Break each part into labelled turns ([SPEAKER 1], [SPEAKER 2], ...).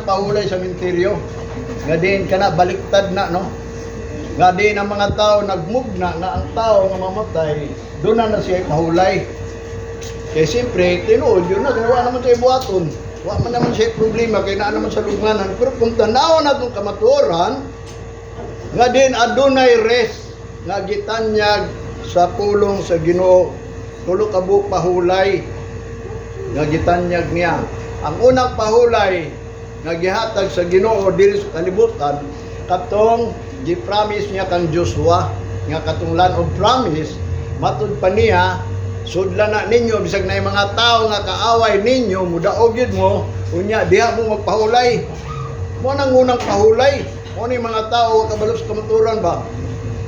[SPEAKER 1] pahulay sa sementeryo. Nga din kana baliktad na, no? Nga din ang mga tao nagmugna nga ang tao nga mamatay, doon na na siya pahulay. Kaya siyempre, tinuod yun na, kaya wala naman siya buhaton. Wala man naman siya problema, kaya naa naman sa lubnganan. Pero kung tanaw na itong kamatuoran, nga din adunay rest, nga gitanyag sa pulong sa Ginoo, tulo ka buok pahulay, nga gitanyag niya. Ang unang pahulay nga gihatag sa Ginoo diri sa kalibutan, katong gi-promise niya kang Joshua nga katong land of promise. Matud pa niya, "Sudlan na ninyo bisag na mga tao nga kaaway ninyo, mudaog yun mo, unya diha mo magpahulay." Mo nang unang pahulay mo ni mga tao kabalo sa kamaturan ba.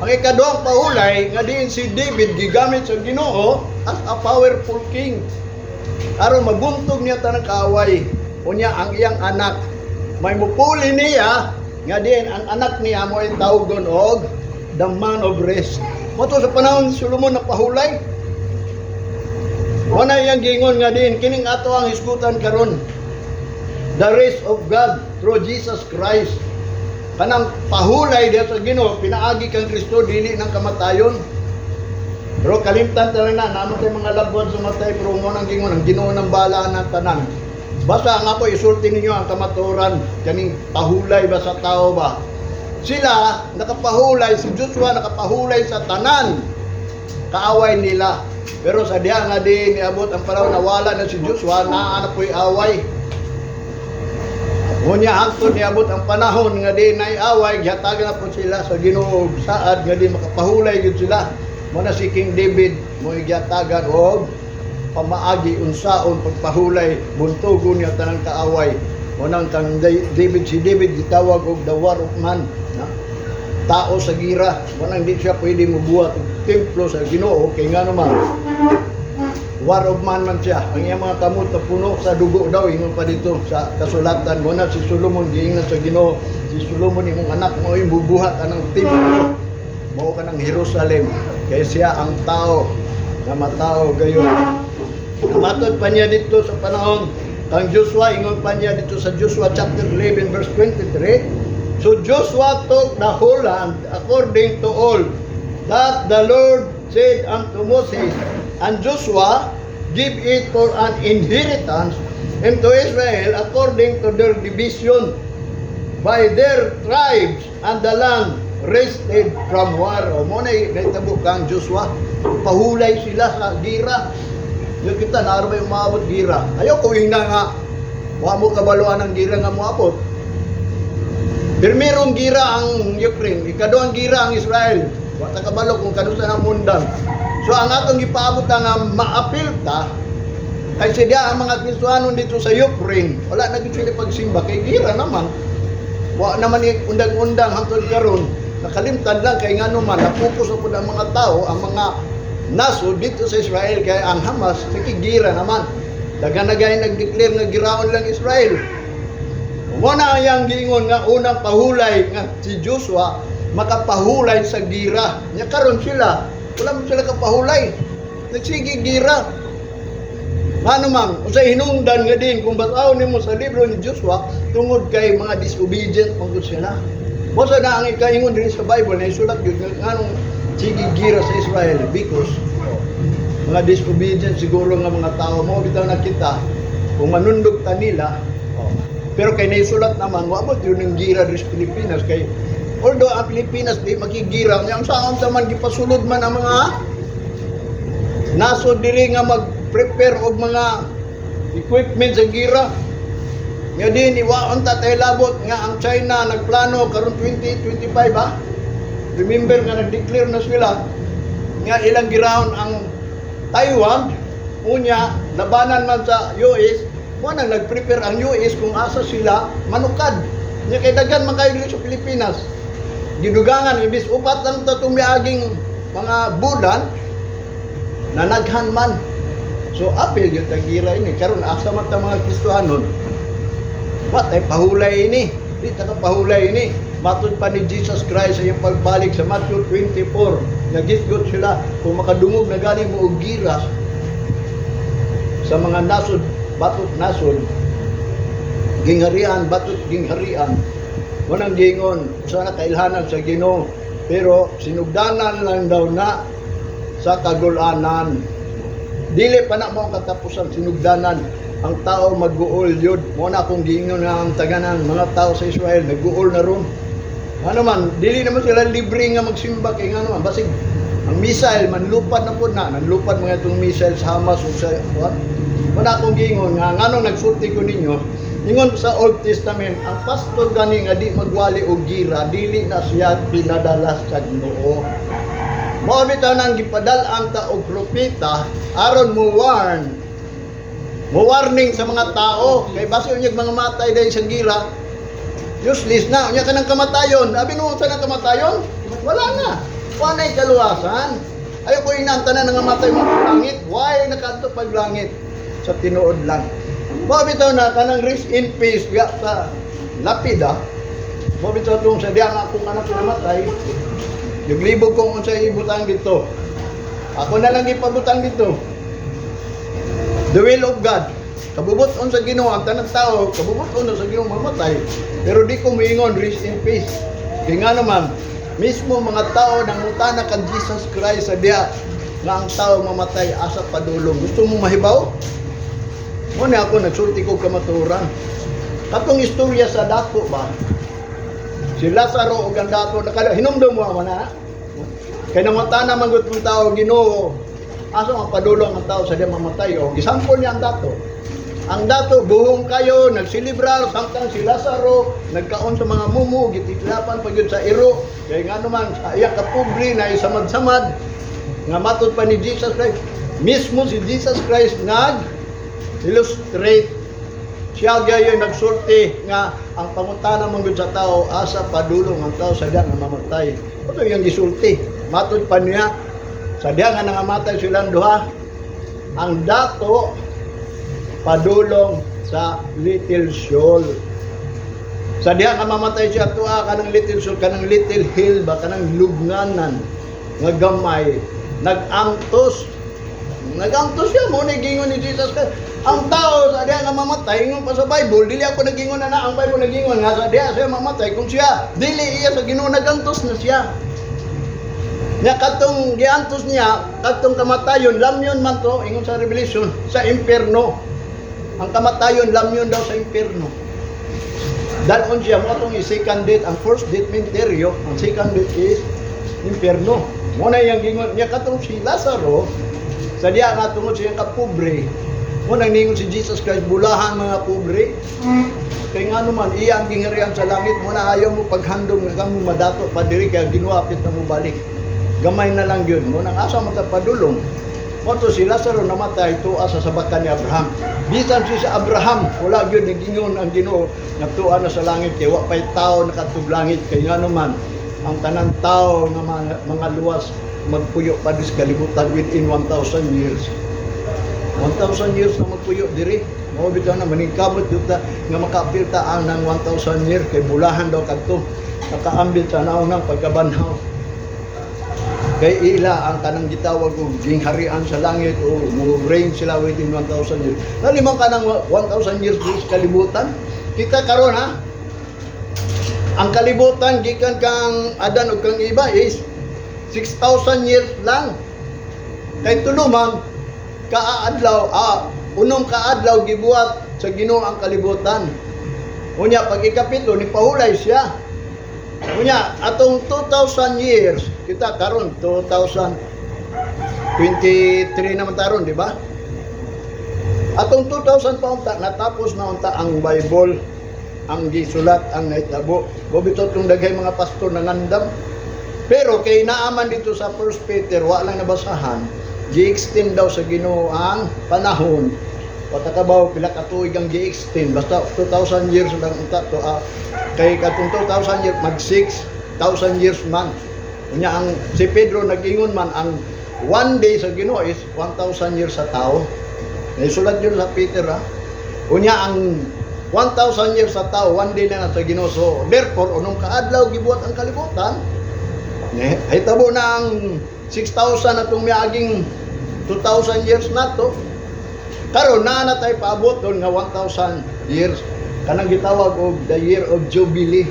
[SPEAKER 1] Ang ikaduhang pahulay nga diin si David gigamit sa Ginoo as a powerful king aron mabuntog niya tanang kaaway. Unya ang iyang anak may mupuli niya, nga diin ang anak niya mo ay tawgon og the man of rest. Mo to sa panahon ni Solomon na pahulay. Wala iyang giingon nga diin kining ato ang hisgutan karon, the rest of God through Jesus Christ. Kanang pahulay diha sa Ginoo pinaagi kang Kristo, dili ng kamatayon. Pero kalimtan talaga na, naman tayo mga loved ones sa matay, pero mo nang gingon, ang Ginoo ng balaan ng tanan. Basta ang ako isulti ninyo ang kamaturan, kaning pahulay ba sa tao ba? Sila, nakapahulay, si Joshua nakapahulay sa tanan, kaaway nila. Pero sa diha nga di niabot ang panahon na wala na si Joshua, naa na po'y away. Ngunya hangtod niabot ang panahon nga di naay away, gihatagan na po sila sa Ginoo og saad nga di makapahulay gyud sila. Mo na si King David mo gihatagan og pamaagi unsaon pagpahulay, buntugon niya tanang kaaway. Mo nang kang David, si David gitawag og the war of man, na? Tao sa gira. Mo nang di siya pwede mobuhat og templo sa Ginoo kay ngano man war of man man siya. Ang iyang mga kamot na puno sa dugo daw, ingon pa dito sa kasulatan. Mo na si Solomon giingnan sa Ginoo, "Si Solomon imong anak mo yung bubuhat anang templo. Mao ka ng Jerusalem." Kay siya ang tao nga matao gayon. Matod pa niya dito sa panahon kang Joshua, ingon pa niya dito sa Joshua chapter 11 verse 23. So Joshua took the whole land according to all that the Lord said unto Moses, and Joshua give it for an inheritance unto Israel according to their division by their tribes, and the land rested from war. O mo na nahitabo kang Joshua. Pahulay sila sa gira. Yung kita, naaro ba yung maabot gira? Ayaw ko ingna nga, wa mo kabaluan ang gira nga moabot. Pirmirong gira ang Ukraine, ikaduhang gira ang Israel. Wa ta kabalo kung kanusa ang mundang. So ang atong gipaabot nga maapil ta kay siya ang mga Kristohanon dito sa Ukraine, wala na gyud sila pagsimba kay gira naman. Wa naman ni undang-undang hangtod karon. Nakalimtan lang kay ngano man napokus na pud ang mga tao, ang mga nasod dito sa Israel kay ang Hamas gira naman. Daghan na gay nag-declare nga giraon lang Israel. Mo na ang giingon nga unang pahulay nga si Joshua makapahulay sa gira. Nya karon sila, wala man sila kapahulay. Nagsige gira. Ngano man, unsay hinungdan nga din kung basahon nimo sa libro ni Joshua, tungod kay mga disobedient man gud sila. Mo sa na ang ikaingon diri sa Bible na isulat gyud nga nganong sige gira sa Israel, because mga disobedient siguro nga mga tao mo bitaw nakita kung manundog ta nila. Oh. Pero kay naisulat naman moabot yun ng gira diri sa Pilipinas kay although ang Pilipinas di makigira nya ang saan sa man gipasulod man ang mga nasod diri nga mag-prepare og mga equipment sa gira nga din iwaon ta tay labot nga ang China nagplano karon 2025 ba. Remember nga nag-declare na sila nga ilang girahon ang Taiwan, unya labanan man sa US. Mo nang nag-prepare ang US kung asa sila manukad nya kay daghan man kayo diri sa Pilipinas. Gidugangan imbis upat lang ta tumiaging mga bulan na naghan man. So apil gyud ta gira ini karon. Asa man ta mga Kristohanon? What ay pahulay ini? Di ta ka pahulay ini. Matod pa ni Jesus Christ sa iyang pagbalik sa Matthew 24, nagisgot sila kung makadungog na gani mo og gira sa mga nasod, batok nasod. Gingharian, batot gingharian. Unang gingon, usa na kailhanan sa Ginoo, pero sinugdanan lang daw na sa kagulanan. Dili pa na mo ang katapusan, sinugdanan. Ang tao mag-uol yun. Mo na akong giingon nga ang taganan, mga tao sa Israel, nag-uol na ron. Ano man, dili naman sila libre nga magsimba kay nga naman basig ang missile manlupad na pud na, nanlupad mga itong missile sa Hamas ug sa what. Mo na akong giingon nga nganong nagsulti ko ninyo, ingon sa Old Testament, ang pastor gani nga di magwali og gira, dili na siya pinadala sa Ginoo. Mao bitaw nang gipadal-an ta og propeta aron mo warn, mo warning sa mga tao kay basi unyag mga matay dahil sa gira, useless na unya kanang kamatayon. Abi no sa nang kamatayon, wala na, wala na kaluwasan. Ayo ko inang tanan nga matay mo langit, why nakadto pag langit sa tinuod lang. Mao bitaw na kanang rest in peace biya sa lapida. Mao bitaw tong sa diya nga akong anak namatay, naglibog kong unsay ibutang dito. Ako na lang ipabutang dito. The will of God. Kabubut-on sa Ginoo ang tanang tao, kabubut-on na sa Ginoo mamatay. Pero di ko moingon rest in peace. Kaya nga naman, mismo mga tao nangutana kan Jesus Christ sa diha nga ang tao mamatay, asa padulong. Gusto mo mahibaw? Mo ni ako nagsulti ko kamaturan. Katong istorya sa dato ba? Si Lazaro ug ang dato nakala hinumdum mo man na. Kay nangutana man gud tong tao, "Ginoo, asa ang padulong ang tao sa diha mamatay?" O gisampol niya ang dato. Ang dato buhong kayo nagsilibrar samtang si Lazaro nagkaon sa mga mumu, gitiklapan pa gyud sa iro. Kay nga naman sa iya kapobre na isamad-samad nga matod pa ni Jesus Christ. Mismo si Jesus Christ nag illustrate siya gayon, nagsulti nga ang pangutana man gud sa tao, asa padulong ang tao sa diha nga mamatay. Ito yung gisulti. Matod pa niya sa diha nga nangamatay silang duha, ang dato padulong sa Little Sheol. Sa diha nga mamatay siya tuwa kanang Little Sheol, kanang little hill ba, kanang lubnganan nga gamay, nag-antos. Nag-antos siya mo ni gingon ni Jesus Christ. Ang tao sa diha nga mamatay, ingon pa sa Bible, dili ako nagingon na, ang Bible nagingon nga sa diha siya mamatay kung siya dili iya sa Ginoo, nagantos na siya. Nya katong giantos niya, katong kamatayon, lamyon man to, ingon sa Revelation, sa impierno. Ang kamatayon, lamyon daw sa impierno. Dalon siya mo atong second death, ang first death menteryo, ang second death is impierno. Mo na yang gingon niya katong si Lazaro sa diha nga tungod siyang kapobre. Mo nang ningon si Jesus Christ, bulahan mga pobre. Kay nga naman, iya ang gingharian sa langit. Mo na ayaw mo paghandom nga kamo madato pa diri kay ginuapit na mo balik. Gamay na lang yun. Mo nang asa mo ta padulong. Mo to si Lazaro namatay tuwa sa sabakan ni Abraham. Bisan si sa Abraham, wala gyud nagingon ang Ginoo nga tuwa na sa langit kay wa pay tao nakatug langit, kay nga naman ang tanan tao nga mga luwas magpuyo pa dis kalibutan within 1,000 years. 1,000 years na magpuyo diri. Mao bitaw na maningkamot jud ta nga makaapil ta ang nang 1,000 years kay bulahan daw kadto. Nakaambit sa naunang pagkabanhaw. Kay ila ang kanang gitawag og gingharian sa langit o mo reign sila within 1,000 years. Nalimang kanang 1,000 years diri sa kalibutan. Kita karon ha. Ang kalibutan gikan kang Adan ug kang Eva is 6,000 years lang. Kay tulo man kaadlaw, unom kaadlaw gibuhat sa Ginoo ang kalibutan. Unya pag ikapito ni pahulay siya. Unya atong 2,000 years kita karon, 2023 naman taron, di ba? Atong 2000 pa unta natapos na unta ang Bible, ang gisulat, ang nahitabo. Bobito tong daghay mga pastor na ngandam. Pero kay naaman dito sa First Peter, wa lang nabasahan, gi-extend daw sa Ginoo ang panahon. Wata ka ba pila ka tuig ang gi-extend, basta 2,000 years lang unta to. Kay katong 2,000 years mag 6,000 years man. Unya ang si Pedro nag-ingon man ang one day sa Ginoo is 1,000 years sa tao. Naisulat yun sa Peter ha. Unya ang 1,000 years sa tao, one day na sa Ginoo. So therefore, unong kaadlaw gibuhat ang kalibutan, hitabo na ang 6,000 atong miaging 2,000 years na to. Karon naa na tayo paabot doon nga 1,000 years. Kanang gitawag og the year of Jubilee.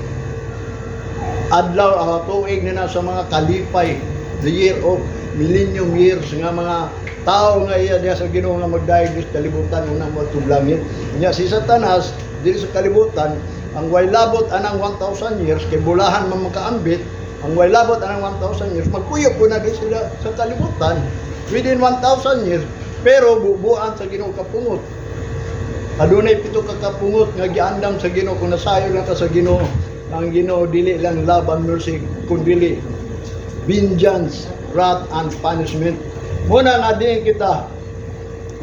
[SPEAKER 1] Adlaw tuig nina sa mga kalipay, the year of millennium years nga mga tao nga iya diha sa Ginoo nga magdayeg sa kalibutan una mo langit. Nya si Satanas diri sa kalibutan ang way labot anang 1,000 years kay bulahan man makaambit ang way labot anang 1,000 years, magpuyo po na di sila sa kalibutan within 1,000 years, pero bubuan sa Ginoo kapungot. Adunay pito ka kapungot nga giandam sa Ginoo kung nasayo lang ka sa Ginoo. Ang Ginoo dili lang love and mercy kundi vengeance, wrath and punishment. Muna nga diin kita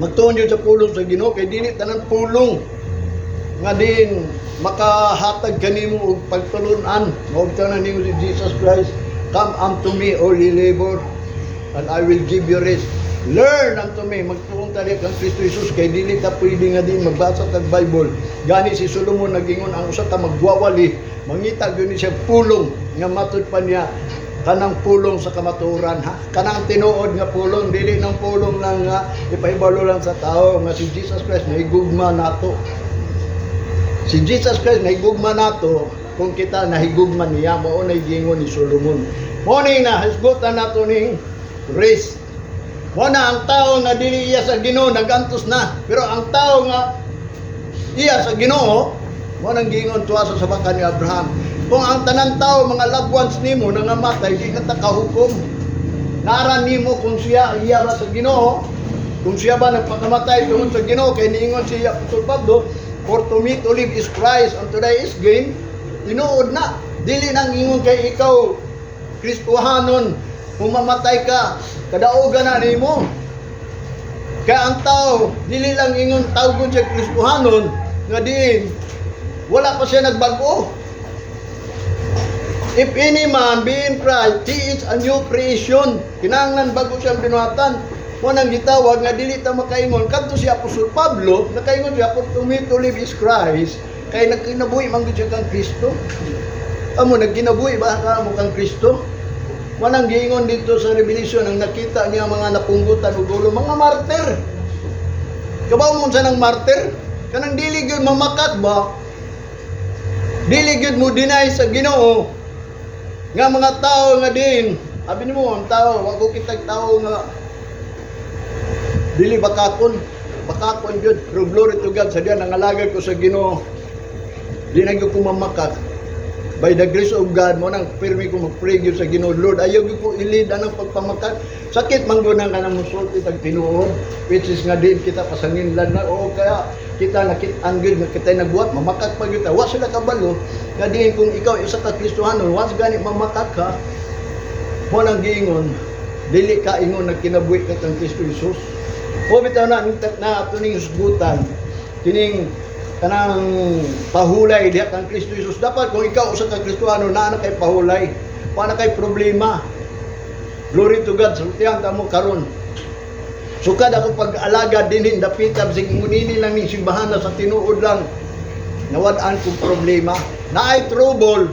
[SPEAKER 1] magtuon jud sa pulong sa Ginoo kay dili tanan pulong nga din makahatag kanimo og pagtulun-an. Maugtan na nimo si Jesus Christ, "Come unto me, all ye labor, and I will give you rest. Learn unto me." Magtuon ta kang Kristo Jesus kay dili ta pwede nga din magbasa tag Bible. Gani si Solomon nagingon ang usa ka magwawali, mangita gyud ni siya pulong nga matud pa niya kanang pulong sa kamatuoran, ha, kanang tinuod nga pulong, dili nang pulong lang nga ipahibalo lang sa tao nga si Jesus Christ nahigugma nato. Si Jesus Christ nahigugma nato kung kita nahigugma niya. Mao na gingon ni Solomon. Mo ni na hisgutan nato ning rest. Mo na ang tao nga dili iya sa Ginoo nagantos na, pero ang tao nga iya sa Ginoo, mo nang gingon tuwa sa sabakan ni Abraham. Kung ang tanan tao, mga loved ones nimo nangamatay, di ka ta kahukom. Nara nimo kung siya iya ba sa Ginoo, kung siya ba nagpakamatay tungod sa Ginoo, kay niingon si Apostol Pablo, "For to me to live is Christ and to die is gain." Tinuod na. Dili nang ingon kay ikaw Kristohanon, kung mamatay ka, kadaugan na nimo. Kaya ang tao, dili lang ingon tawgon siya Kristohanon, nga diin, wala pa siya nagbago. If any man be in Christ, he is a new creation. Kinahanglan bago siyang binuhatan. Mo nang gitawag nga dili ta makaingon kadto si Apostol Pablo, nakaingon siya, "For to me to live is Christ." Kay nagkinabuhi man gud siya kang Kristo. Amo nagkinabuhi ba ka mo kang Kristo? Mo nang giingon dito sa Revelation ang nakita niya mga napunggutan ug ulo, mga martyr. Kabaw mo sa nang martyr? Kanang dili gyud mamakat ba? Dili gyud mo deny sa Ginoo nga mga tao nga din. Abi nimo ang tao, wa ko kitag tao nga dili bakakon, bakakon gyud. Pero glory to God, sa diyan nangalagad ko sa Ginoo, di na gyud ko mamakak. By the grace of God, mo nang pirmi ko mag-pray gyud sa Ginoo, "Lord, ayaw gyud ko ilid anang pagpamakak." Sakit man gyud ang kanang musulti tag tinuod, which is nga din kita pasanginlan na o kaya kita nakit-an gyud nga kita nagbuhat mamakak pa gyud ta. Wa sila kabalo nga diin kung ikaw isa ka Kristohanon, once gani mamakak ka, mo nang giingon dili ka ingon nagkinabuhi ka kang Kristo Jesus. O bitaw na na ato ning husgutan kining kanang pahulay diha kang Kristo Jesus. Dapat kung ikaw usa ka Kristohano, naa na kay pahulay, wa na kay problema. Glory to God, sultihan ta mo karon. Sukad ako pag-alagad dinhi dapita, bisag ngunini lang ning simbahan na sa tinuod lang. Nawad-an kong problema. Naay trouble,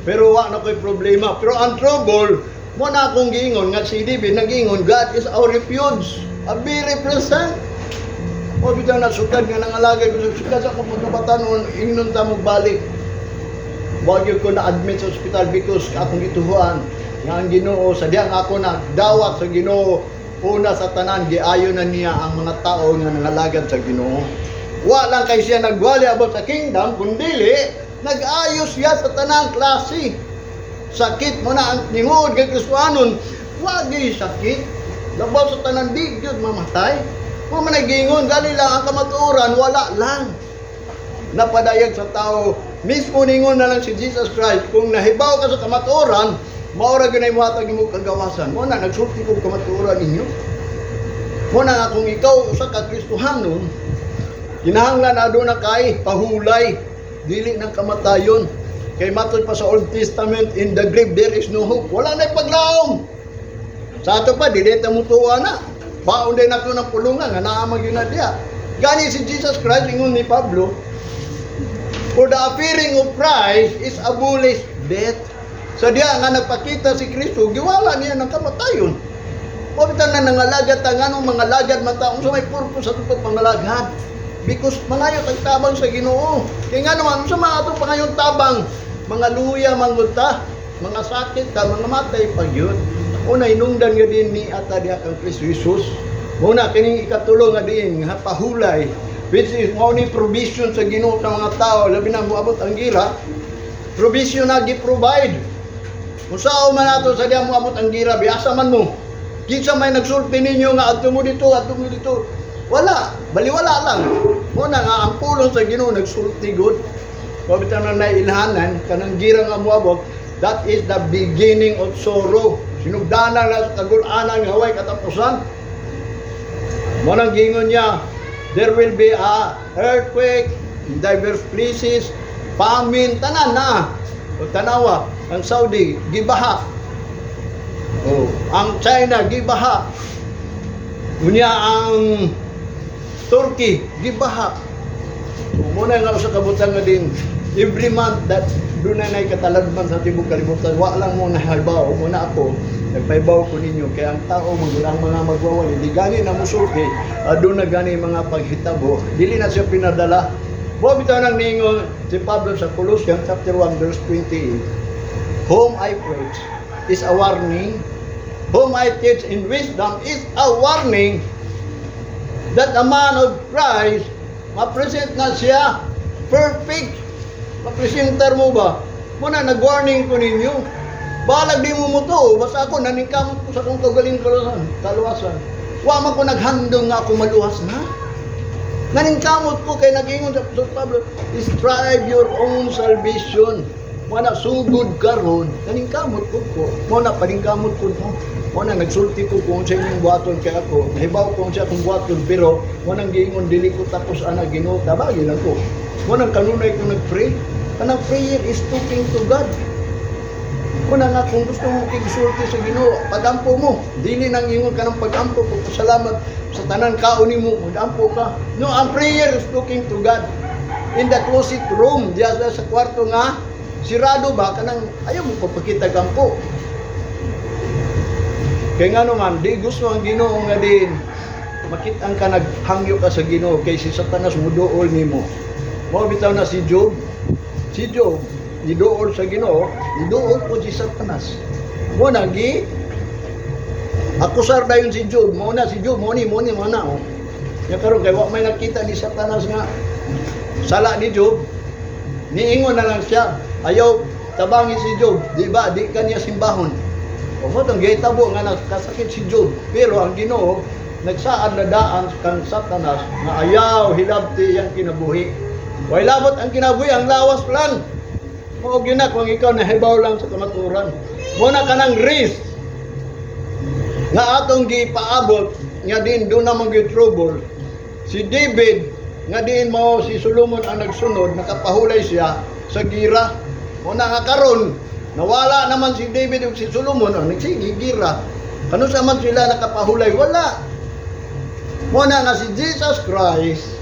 [SPEAKER 1] pero wa na ko'y problema. Pero ang trouble, mo na akong giingon nga si David nag-ingon, "God is our refuge, a very present." O bitaw na sukad nga nangalagad ko, sukad sa akong pagkabatanon, ingnon ta mo balik. Wag yun ko na-admit sa ospital because akong gituhuan nga ang Ginoo sa diyang ako na dawat sa Ginoo, una sa tanan giayo na niya ang mga tao nga nangalagad sa Ginoo. Wa lang kay siya nagwali about sa kingdom, kundili nag-ayos siya sa tanang klase. Sakit mo na ang tingod kay Kristohanon, wa gyud sakit. Labaw sa tanan, di gyud mamatay. Mo man nagingon gali lang ang kamatuoran, wala lang napadayag sa tao. Mismo ningon na lang si Jesus Christ, kung nahibaw ka sa kamatuoran, maura gyud ay mohatag nimo kagawasan. Mo na nagsulti ko kamatuoran ninyo. Mo na nga kung ikaw usa ka Kristohanon, kinahanglan aduna kay pahulay, dili ng kamatayon. Kay matod pa sa Old Testament, in the grave there is no hope. Wala na paglaom. Sa ato pa, dili ta mutuwa na. Baon din nato ng pulungan, nga naa man gyud na diya. Gani si Jesus Christ, ingon ni Pablo, "For the appearing of Christ is abolished death." Sa diya nga nagpakita si Kristo, giwala niya ng kamatayon. O bitan na nangalagad ta, nganong mga lagad man ta, unsa may purpose sa atong pangalagad? Because mangayo tag tabang sa Ginoo. Kay nga naman sa mga ato pangayong tabang, mga luya manggod ta, mga sakit ta, mga matay pag yun. Una inungdan nga din ni ata diha kang Kristo Jesus. Muna kining ikatulo nga diin nga pahulay, which is mao ni provision sa Ginoo sa mga tao, labi na moabot ang gira, provision na gi-provide. Kung sao man ato sa diya moabot ang gira, biasa man mo. Kinsa may nagsulti ninyo nga adto mo dito, adto mo dito? Wala, baliwala lang. Muna nga ang pulong sa Ginoo nagsulti gud. Wa bitaw na nailhanan kanang gira nga moabot, that is the beginning of sorrow. Sinugdanan na sa kagul-anan nga way katapusan. Mo nang gingon niya, there will be a earthquake in diverse places, famine, tanan na. O tanawa, ang Saudi, gibaha. O, ang China, gibaha. Unya ang Turkey, gibaha. O, muna nga usa ka butang nga din, every month that doon na kataladman sa tibok kalibutan, wa lang mo nahibaw, muna ako, nagpahibaw ko ninyo, kaya ang tao, ang mga magwawali, di gani na musulti, doon na gani mga paghitabo, dili na siya pinadala. Mo bitaw nang ningon si Pablo sa Colossians chapter 1 verse 28, "Whom I preach is a warning, whom I teach in wisdom is a warning that the man of Christ, ma-present na siya, perfect." Ma-presenter mo ba? Muna, nag-warning ko ninyo. Balag di mo mo to, basta ako, naningkamot ko sa akong kagaling kaluwasan. Kaluwasan. Wa man ko naghandong nga ako maluwas na. Naningkamot ko kay nag-ingon sa Apostol Pablo, "Strive your own salvation." Muna sugod karon, naningkamot ko ko. Muna paningkamot ko no. Muna nagsulti ko kung sa inyong buhaton kay ako. Nahibaw ko sa akong buhaton, pero mo nang giingon dili ko tapos ana, Ginoo tabagi lang ko. Mo nang kanunay ko nagpray. Kanang prayer is talking to God. Kuna nga kung gusto mo kigsulti sa Ginoo, pagampo mo. Dili nang ingon ka ng pagampo, pagpasalamat sa tanan kaon nimo, magampo ka. No, ang prayer is talking to God. In the closet room, diya sa kwarto nga sirado ba, kanang ayaw mo papakita gampo. Kaya nga naman, di gusto ang Ginoo nga din makita ka naghangyo ka sa Ginoo kay si Satanas muduol nimo. Mao bitaw na si Job, si Job niduol sa Ginoo, niduol po si Satanas. Mo na gi akusar dayon si Job, mo na si Job, mo ni mo na oh. Ya karon kay wa may nakita ni Satanas nga sala ni Job, niingon na lang siya, ayaw tabangi si Job, di ba? Di kanya simbahon. O mo tong gitabo nga nakasakit si Job, pero ang Ginoo nagsaad na daan kang Satanas nga ayaw hilabti iyang kinabuhi. Way labot ang kinabuhi, ang lawas lang. Mao gyud na kung ikaw nahibaw lang sa kamaturan. Mo na kanang risk nga atong gipaabot nga din doon naman gyud trouble. Si David nga diin mao si Solomon ang nagsunod, nakapahulay siya sa gira. Mo na nga karon nawala naman si David ug si Solomon, ang nagsige gira. Kano sa man sila nakapahulay? Wala. Mo na nga si Jesus Christ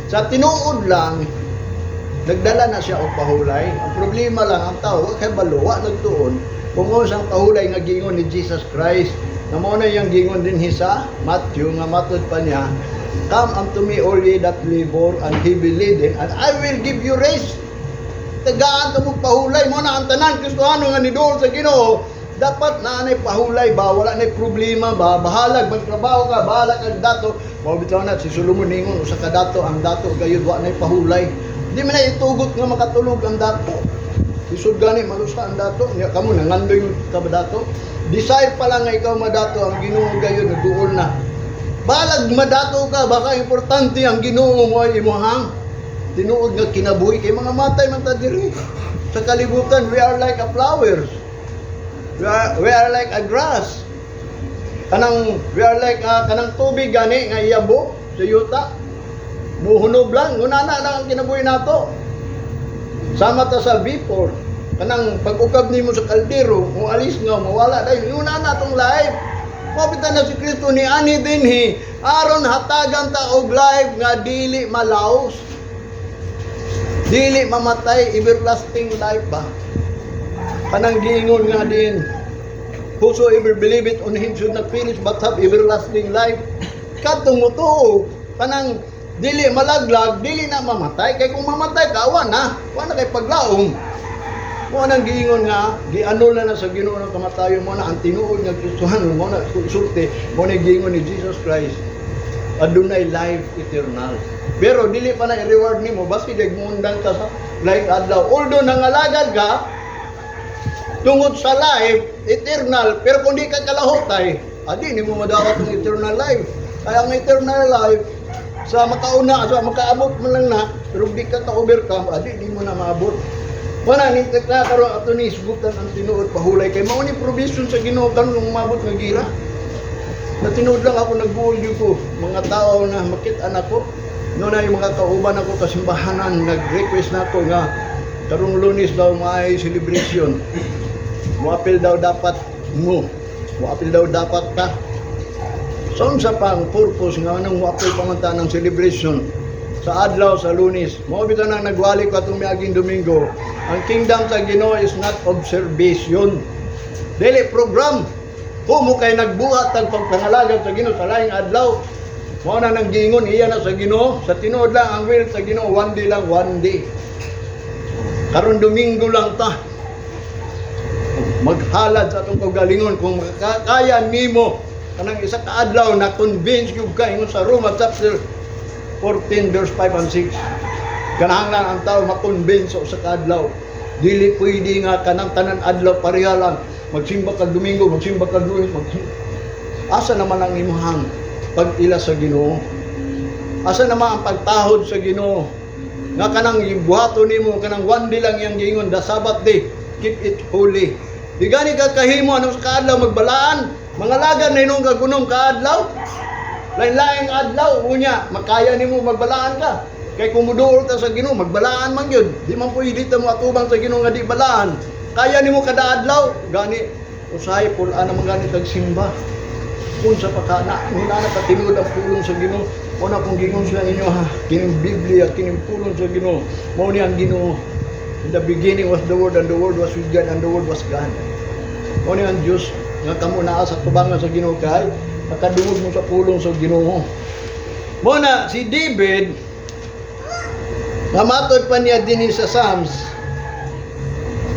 [SPEAKER 1] sa tinuod lang nagdala na siya og pahulay. Ang problema lang, ang tao wa kay balo, wa nagtuon kung unsang pahulay nga giingon ni Jesus Christ. Na mao na iyang giingon din sa Matthew nga matud pa niya, "Come unto me, all ye that labor and heavy laden, and I will give you rest." Tagaan ka mo pahulay mo na ang tanan Kristohano nga niduol sa Ginoo dapat na anay pahulay ba, wala nay problema ba, bahalag magtrabaho ka, bahala kag dato. Mao bitaw na si Solomon ningon usa ka dato, ang dato gayud wa nay pahulay. Di man na itugot nga makatulog ang dato. Isod gani malusa ang dato nya, kamo nangandoy ka ba dato? Desire pa lang nga ikaw madato, ang Ginoo gayud nagduol na. Balag madato ka, baka importante ang Ginoo mo ay imuhang tinuod nga kinabuhi kay mga matay man ta diri sa kalibutan. We are like a flowers. We are like a grass. Kanang we are like kanang tubig gani nga iyabo sa yuta. Muhunob lang, ngunana lang ang kinabuhi nato. Sama ta sa vapor. Kanang pag-ukab nimo sa kaldero, mo alis nga mawala dahil ngunana tong life. Mao na si Kristo ni ani dinhi aron hatagan ta og life nga dili malaos. Dili mamatay, everlasting life ba? Kanang giingon nga din, "Whosoever believeth on him should not perish but have everlasting life." Kadtong motuo, kanang Dili malaglag, dili na mamatay. Kay kung mamatay ka, wa na. Wa na kay paglaom. Mo nang giingon nga giannul na na sa Ginoo ng kamatayon. Mo na ang tinuod nga Kristohanon, mo na sulti, mo na giingon ni Jesus Christ, adunay life eternal. Pero dili pa na i-reward nimo basi dag muundang ka sa laing adlaw. Although nangalagad ka tungod sa life eternal, pero kung di ka kalahutay, adi nimo madawat ang eternal life. Kaya ang eternal life sa makauna, sa makaabot man lang na, pero di ka ka-overcome, adi di mo na maabot. Wala ni na karon ato ni isgutan ang tinuod, pahulay, kay mao ni provision sa Ginoo karon nung umabot nga gira. Na tinuod lang ako nagbuol gyud ko mga tao na makit-an ako no na yung mga kauban ako kasimbahanan, nag-request na ako nga karong Lunes daw may celebration. Moapil daw dapat mo. Moapil daw dapat ta. So unsa pa ang purpose nga anong moapil pa man ta ng celebration sa adlaw sa Lunes? Mao bitaw nang nagwali ko atong miaging Domingo. Ang kingdom sa Ginoo is not observation. Dili program. Kung mo kay nagbuhat ang pagpangalagad sa Ginoo sa laing adlaw, mao na nang giingon iya na sa Ginoo. Sa tinuod lang, ang will sa Ginoo, one day lang, one day. Karon Domingo lang ta maghalad sa atong kaugalingon. Kung makakaya nimo kanang isa ka adlaw na convince gyud ka ingon sa Roma chapter 14 verse 5 and 6, kanahanglan ang tao ma-convince sa usa ka adlaw. Dili pwede nga kanang tanan adlaw pareha lang, magsimba kag Domingo, magsimba kag Lunes, magsimba. Asa naman ang imuhang pag-ila sa Ginoo? Asa naman ang pagtahod sa Ginoo nga kanang buhaton nimo kanang one day lang? Iyang giingon, "The Sabbath day, keep it holy." Di gani ka kahimo anong sa kaadlaw magbalaan, mangalagan na inong kagunong kaadlaw, lain-laing adlaw. Unya makaya nimo magbalaan ka, kay kung muduol ta sa Ginoo, magbalaan man gyud. Di man pwede ta mo atubang sa Ginoo nga di balaan. Kaya nimo kada adlaw gani, usahay pul-an naman gani tag simba kung sa pakana wala na katinuod ang pulong sa Ginoo. Una kung gingon sa inyo ha, kining Biblia, kining pulong sa Ginoo, mao ni ang Ginoo. In the beginning was the Word, and the Word was with God, and the Word was God. Mao ni ang Dios nga kamo naa sa tubangan sa Ginoo kay nakadungog mo sa pulong sa Ginoo. Mo na si David nga matod pa niya dinhi sa Psalms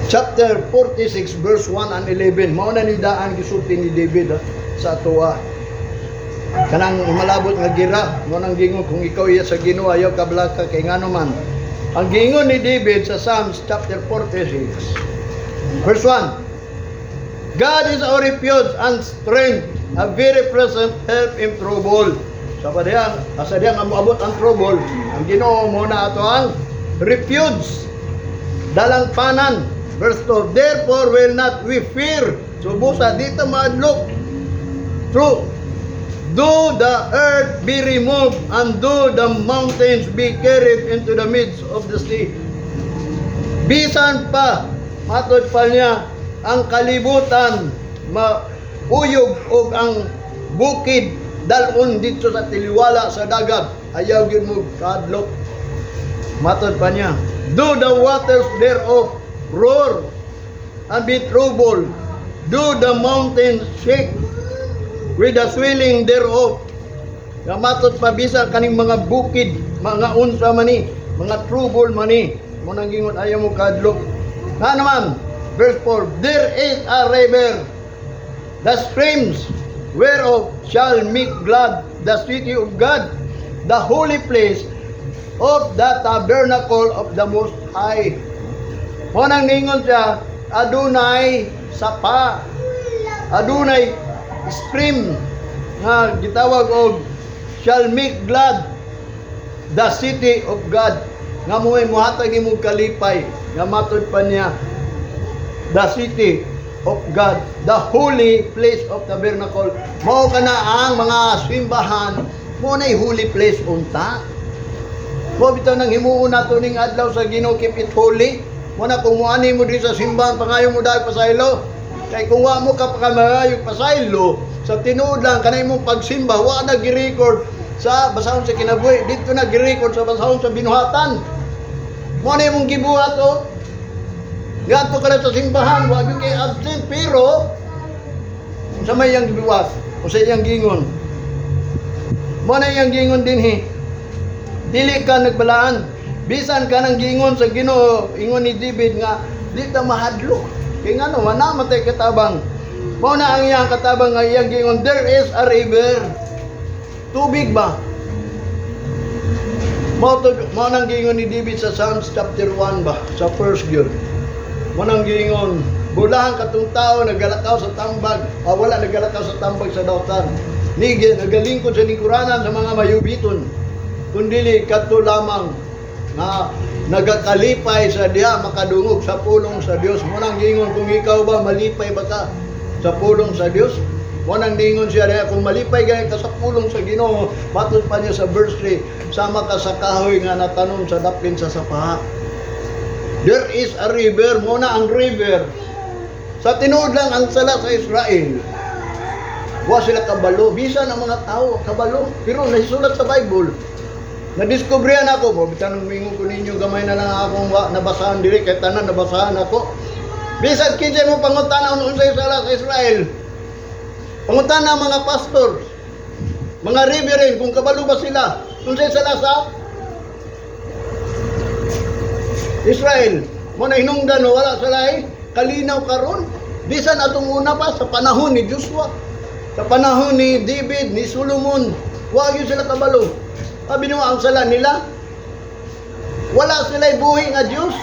[SPEAKER 1] chapter 46 verse 1 and 11. Mao na ni daan gisulti ni David ha, sa atoa kanang malabot nga gira. Mo nang gingon, kung ikaw iya sa Ginoo, ayaw ka balaka, kay ngano man ang gingon ni David sa Psalms chapter 46 verse 1, "God is our refuge and strength, a very present help in trouble." Sa padiyang, asa diyang ang moabot ang trouble, ang Ginoo mo na ato ang refuge, dalangpanan. Verse 2, "Therefore will not we fear." So busa, dito maadlok. True. "Though the earth be removed and though the mountains be carried into the midst of the sea." Bisan pa, matod pa niya, ang kalibutan mauyog og ang bukid dalon dito sa tiliwala sa dagat, ayaw gyud mo kadlok. Matod pa niya, "Though the waters thereof roar and be troubled, though the mountains shake with the swelling thereof." Nga matod pa, bisan kaning mga bukid, mga unsa mani, mga trouble mani, mo nang gingon ayaw mo kadlok. Nga naman, verse 4, "There is a river, the streams whereof shall make glad the city of God, the holy place of the tabernacle of the Most High." Mo nang ningon siya, adunay sapa, adunay stream nga gitawag og shall make glad the city of God, nga mo'y muhatag nimo kalipay. Nga matod pa niya, the city of God, the holy place of tabernacle. Mao kana ang mga simbahan mo nay holy place unta. Mo bitaw nang himuon nato ning adlaw sa Ginoo, keep it holy. Mo na kung muani mo diri sa simbahan, pangayo mo dahil pasaylo. Kay kung wa mo ka pakamangayog pasaylo, sa tinuod lang kanay mong pagsimba wa na gi-record sa basahon sa kinabuhi, dito na gi-record sa basahon sa binuhatan. Mo na imong gibuhat oh. Ngadto ka na sa simbahan, wa gyud kay absent, pero sa may iyang gibuhat o sa iyang gingon. Mo na iyang gingon dinhi. Dili ka nagbalaan. Bisan ka nang giingon sa Ginoo, ingon ni David nga di ta mahadlok. Kay ngano, wala man tay katabang. Mao na ang iyang katabang nga iyang giingon, there is a river. Tubig ba? Mao nang giingon ni David sa Psalms chapter 1 ba, sa first gyud. Mao nang giingon, bulahan katong tao nagalakaw sa tambag, ah, wala nagalakaw sa tambag sa dautan. Ni nagalingkod sa lingkuranan sa mga mayubiton. Kundili kadto lamang nga nagakalipay sa diha makadungog sa pulong sa Dios. Mao nang giingon, kung ikaw ba, malipay ba ka sa pulong sa Dios? Mao nang giingon siya diha, kung malipay gani ka sa pulong sa Ginoo, matod pa niya sa verse 3, sama ka sa kahoy nga natanom sa daplin sa sapaha. There is a river, mao na ang river. Sa tinuod lang, ang sala sa Israel, wa sila kabalo. Bisan ang mga tao kabalo. Pero nasulat sa Bible. Nadiskubrihan ako, mo bitan mingon ko ninyo, gamay na lang akong wa, nabasahan diri kay tanan nabasahan ako. Bisan kinsay mo pangutana unsay sala sa Israel. Pangutana ang mga pastor, mga reverend, kung kabalo ba sila unsay sala sa Israel. Mao na hinungdan no, wala sila eh kalinaw karon. Bisan atong una pa sa panahon ni Joshua, sa panahon ni David, ni Solomon, wa gyud sila kabalo. Sabi nyo, ang sala nila, wala sila buhi nga Diyos.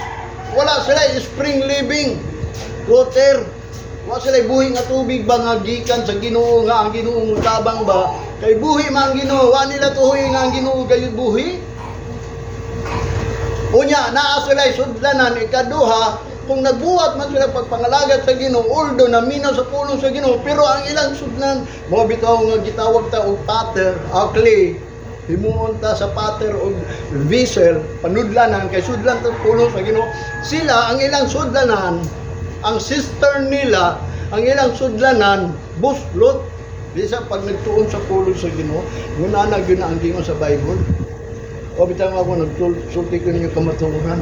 [SPEAKER 1] Wala sila spring living water. Wala sila buhi nga tubig ba nga gikan sa Ginoo, nga ang Ginoo mutabang ba. Kay buhi man ang Ginoo, wa nila tuhoy nga ang Ginoo gayud buhi. Unya, naa sila sudlanan. Ikaduha, kung nagbuhat man sila pagpangalagat sa Ginoo, although naminaw sa pulong sa Ginoo, pero ang ilang sudlan, mao bitaw nga gitawag ta og potter, o clay, himuon ta sa potter og vessel, panudlanan, kay sudlan ta pulong sa Ginoo. Sila, ang ilang sudlanan, ang cistern nila, ang ilang sudlanan, buslot. Bisa pag nagtuon sa pulong sa Ginoo, nguna na gyud na ang gingon sa Bible. O bitaw ako nagsulti ko ninyo kamatuoran.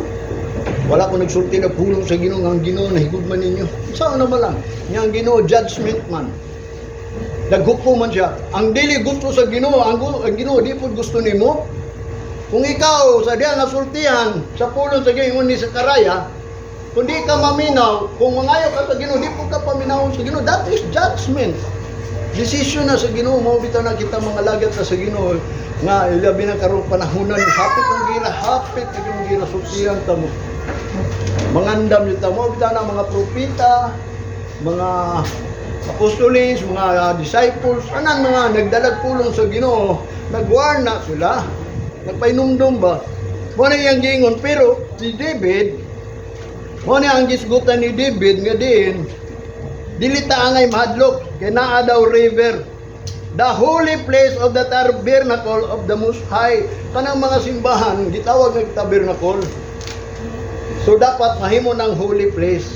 [SPEAKER 1] Wala ko nagsulti na pulong sa Ginoo nga ang Ginoo nahigugma ninyo. Sa ano man lang, nya ang Ginoo judgment man. Naghukom man siya. Ang dili gusto sa Ginoo, ang Ginoo di pud gusto nimo. Kung ikaw sa diha nga sultihan sa pulong sa Ginoo ni Sakaraya, kung di ka maminaw, kung mangayo ka sa Ginoo, di pud ka paminawon sa Ginoo. That is judgment. Decision na sa Ginoo. Mao bitaw na kita mga lagat na sa Ginoo nga ilabi na karong panahonan, hapit ang gira, hapit ang gira, sultihan ta mo. Mangandam yun ta mo bitaw na mga propeta, mga apostoles, mga disciples, anang mga nagdalag pulong sa Ginoo, nagwarn na sila. Nagpainumdum ba? Mao na iyang giingon, pero si David, mao na ang gisgutan ni David nga diin, dili ta angay mahadlok kay naa daw river. The holy place of the tabernacle of the Most High. Kanang mga simbahan, gitawag ng tabernacle. So dapat mahimo ng holy place.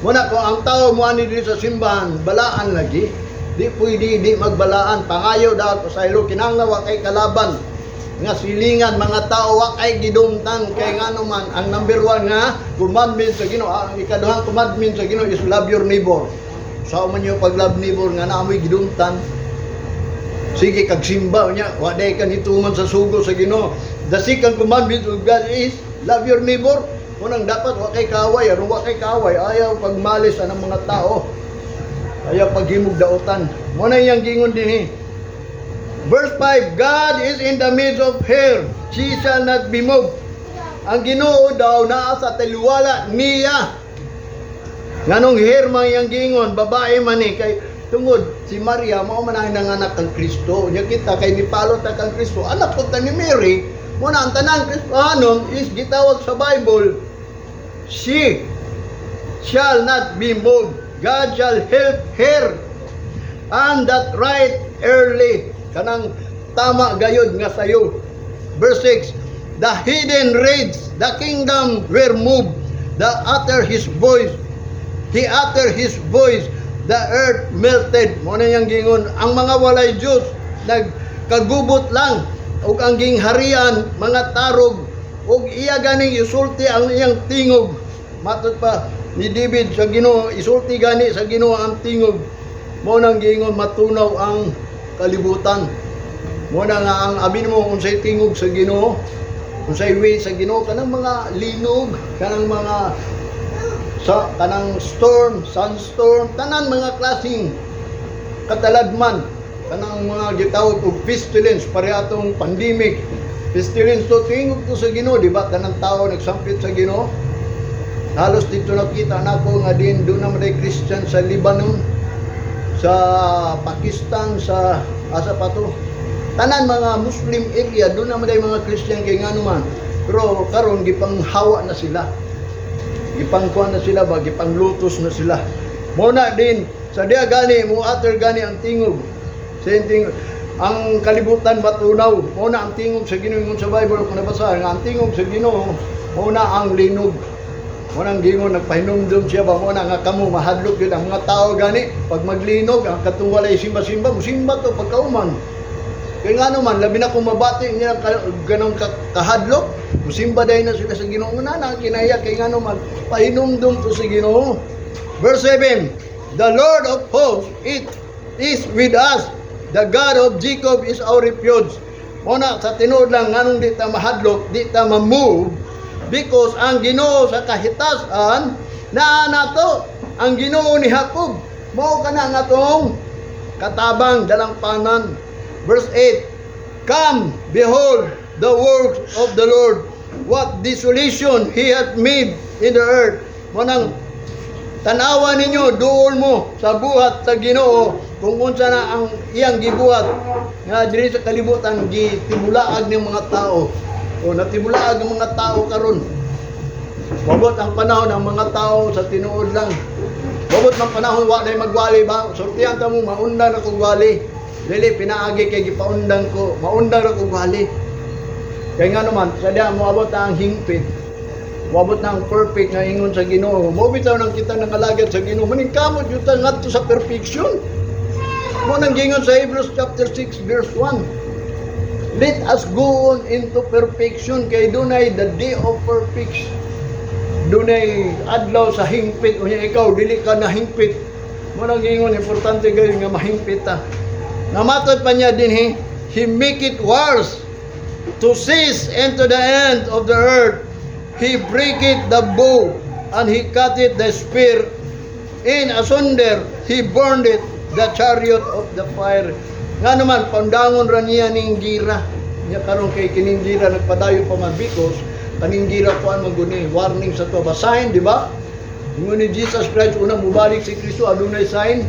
[SPEAKER 1] Muna kung ang tao mo ani diri sa simbahan, balaan lagi. Di pwede di magbalaan. Pangayo daw sa ilo, kinahanglan wa kay kalaban nga silingan mga tao, wa kay gidumtan, kay ngano man ang number one nga commandment sa Ginoo, ang ikaduhang commandment sa Ginoo is love your neighbor. Sa man yo pag love neighbor nga naamoy gidumtan? Sige kag simba niya, wa day ka nituman sa sugo sa Ginoo. The second commandment of God is love your neighbor. Unang dapat wa kay kaway, aron wa kay kaway, ayaw pagmalis ang mga tao. Ayaw paghimog dautan. Mo na iyang gingon dinhi. Verse 5, God is in the midst of her. She shall not be moved. Ang Ginoo daw naa sa taliwala niya. Nganong her man iyang giingon, babae man ni, kay tungod si Maria mao man ang nanganak kang Kristo. Nya kita kay nipalo ta kang Kristo, anak ko ta ni Mary. Mo na ang tanang Kristohanon is gitawag sa Bible, she shall not be moved. God shall help her and that right early. Kanang tama gayod nga sayo. Verse 6, the heathen raged, the kingdom were moved. The utter his voice. He uttered his voice, the earth melted. Mo na yang gingon, ang mga walay Diyos nagkagubot lang ug ang gingharian mga tarog ug iya ganing isulti ang iyang tingog. Matod pa ni David sa Ginoo, isulti gani sa Ginoo ang tingog. Mo nang giingon matunaw ang kalibutan. Mo na nga ang abin mo unsay tingog sa Ginoo. Unsay way sa Ginoo, kanang mga linog, kanang mga sa kanang storm, sandstorm, tanan mga klaseng kataladman, kanang mga gitawag og pestilence, pareha atong pandemic. Pestilence to, tingog to sa Ginoo, di ba? Tanang tao nagsampit sa Ginoo. Halos dito nakita nako nga din doon naman ay Christian sa Lebanon, sa Pakistan, sa asa pa to. Tanan mga Muslim area doon naman ay mga Christian kay ngano man. Pero karon gipanghawa na sila. Gipangkuan na sila ba, gipanglutos na sila. Mo na din sa diya gani mo utter gani ang tingog. Sa tingog ang kalibutan matunaw. Mo na ang tingog sa Ginoo, ingon sa Bible kung nabasa nga ang tingog sa Ginoo mo na ang linog. Mo nang gingon, nagpahinumdum siya ba mo na nga kamo mahadlok yun ang mga tao gani pag maglinog, ang katong walay simba-simba musimba to pagkauman. Kaya nga naman, labi na kung mabati niya ganong kahadlok, musimba dahil na sila sa Ginoo na na kinaya kay nga naman pahinumdum to sa Ginoo. Verse 7, "The Lord of hosts, it is with us. The God of Jacob is our refuge." Mo na sa tinuod lang, nganong di ta mahadlok, di ta ma-move, because ang Ginoo sa kahitasan naa nato, ang Ginoo ni Jacob mao kana nga atong katabang, dalampanan. Verse 8, "Come, behold the works of the Lord, what desolation He hath made in the earth." Mo nang tanawa ninyo, duol mo sa buhat sa Ginoo kung unsa na ang iyang gibuhat nga diri sa kalibutan gitibulaag ng mga tao. O natibulaag ang mga tao karon. Mabot ang panahon ang mga tao sa tinuod lang. Mabot ang panahon wa na magwali ba? Sortihan ta mo, maundang na kog wali. Dili pinaagi kay gipaundang ko, maundang ra kog wali. Kay nga naman, sa diha moabot na ang hingpit. Moabot na ang perfect nga ingon sa Ginoo. Mo bitaw nang kita nangalagad sa Ginoo. Maningkamot gyud ta ngadto sa perfection. Mo nang gingon sa Hebrews chapter 6 verse 1. Let us go on into perfection kay dunay the day of perfection. Dunay adlaw sa hingpit, unya ikaw dili ka na hingpit. Mo nang gingon, importante kayo nga mahingpit ta. Namatod pa niya din he make it wars to cease into the end of the earth. He break it the bow and he cut it the spear in asunder. He burned it the chariot of the fire. Nga naman, pandangon ra niya ning gira. Nya karon kay kining gira nagpadayon pa man because kaning gira kuan man guni, warning sa to ba, sign, di ba? Ingon ni Jesus Christ, una mubalik si Kristo adunay sign.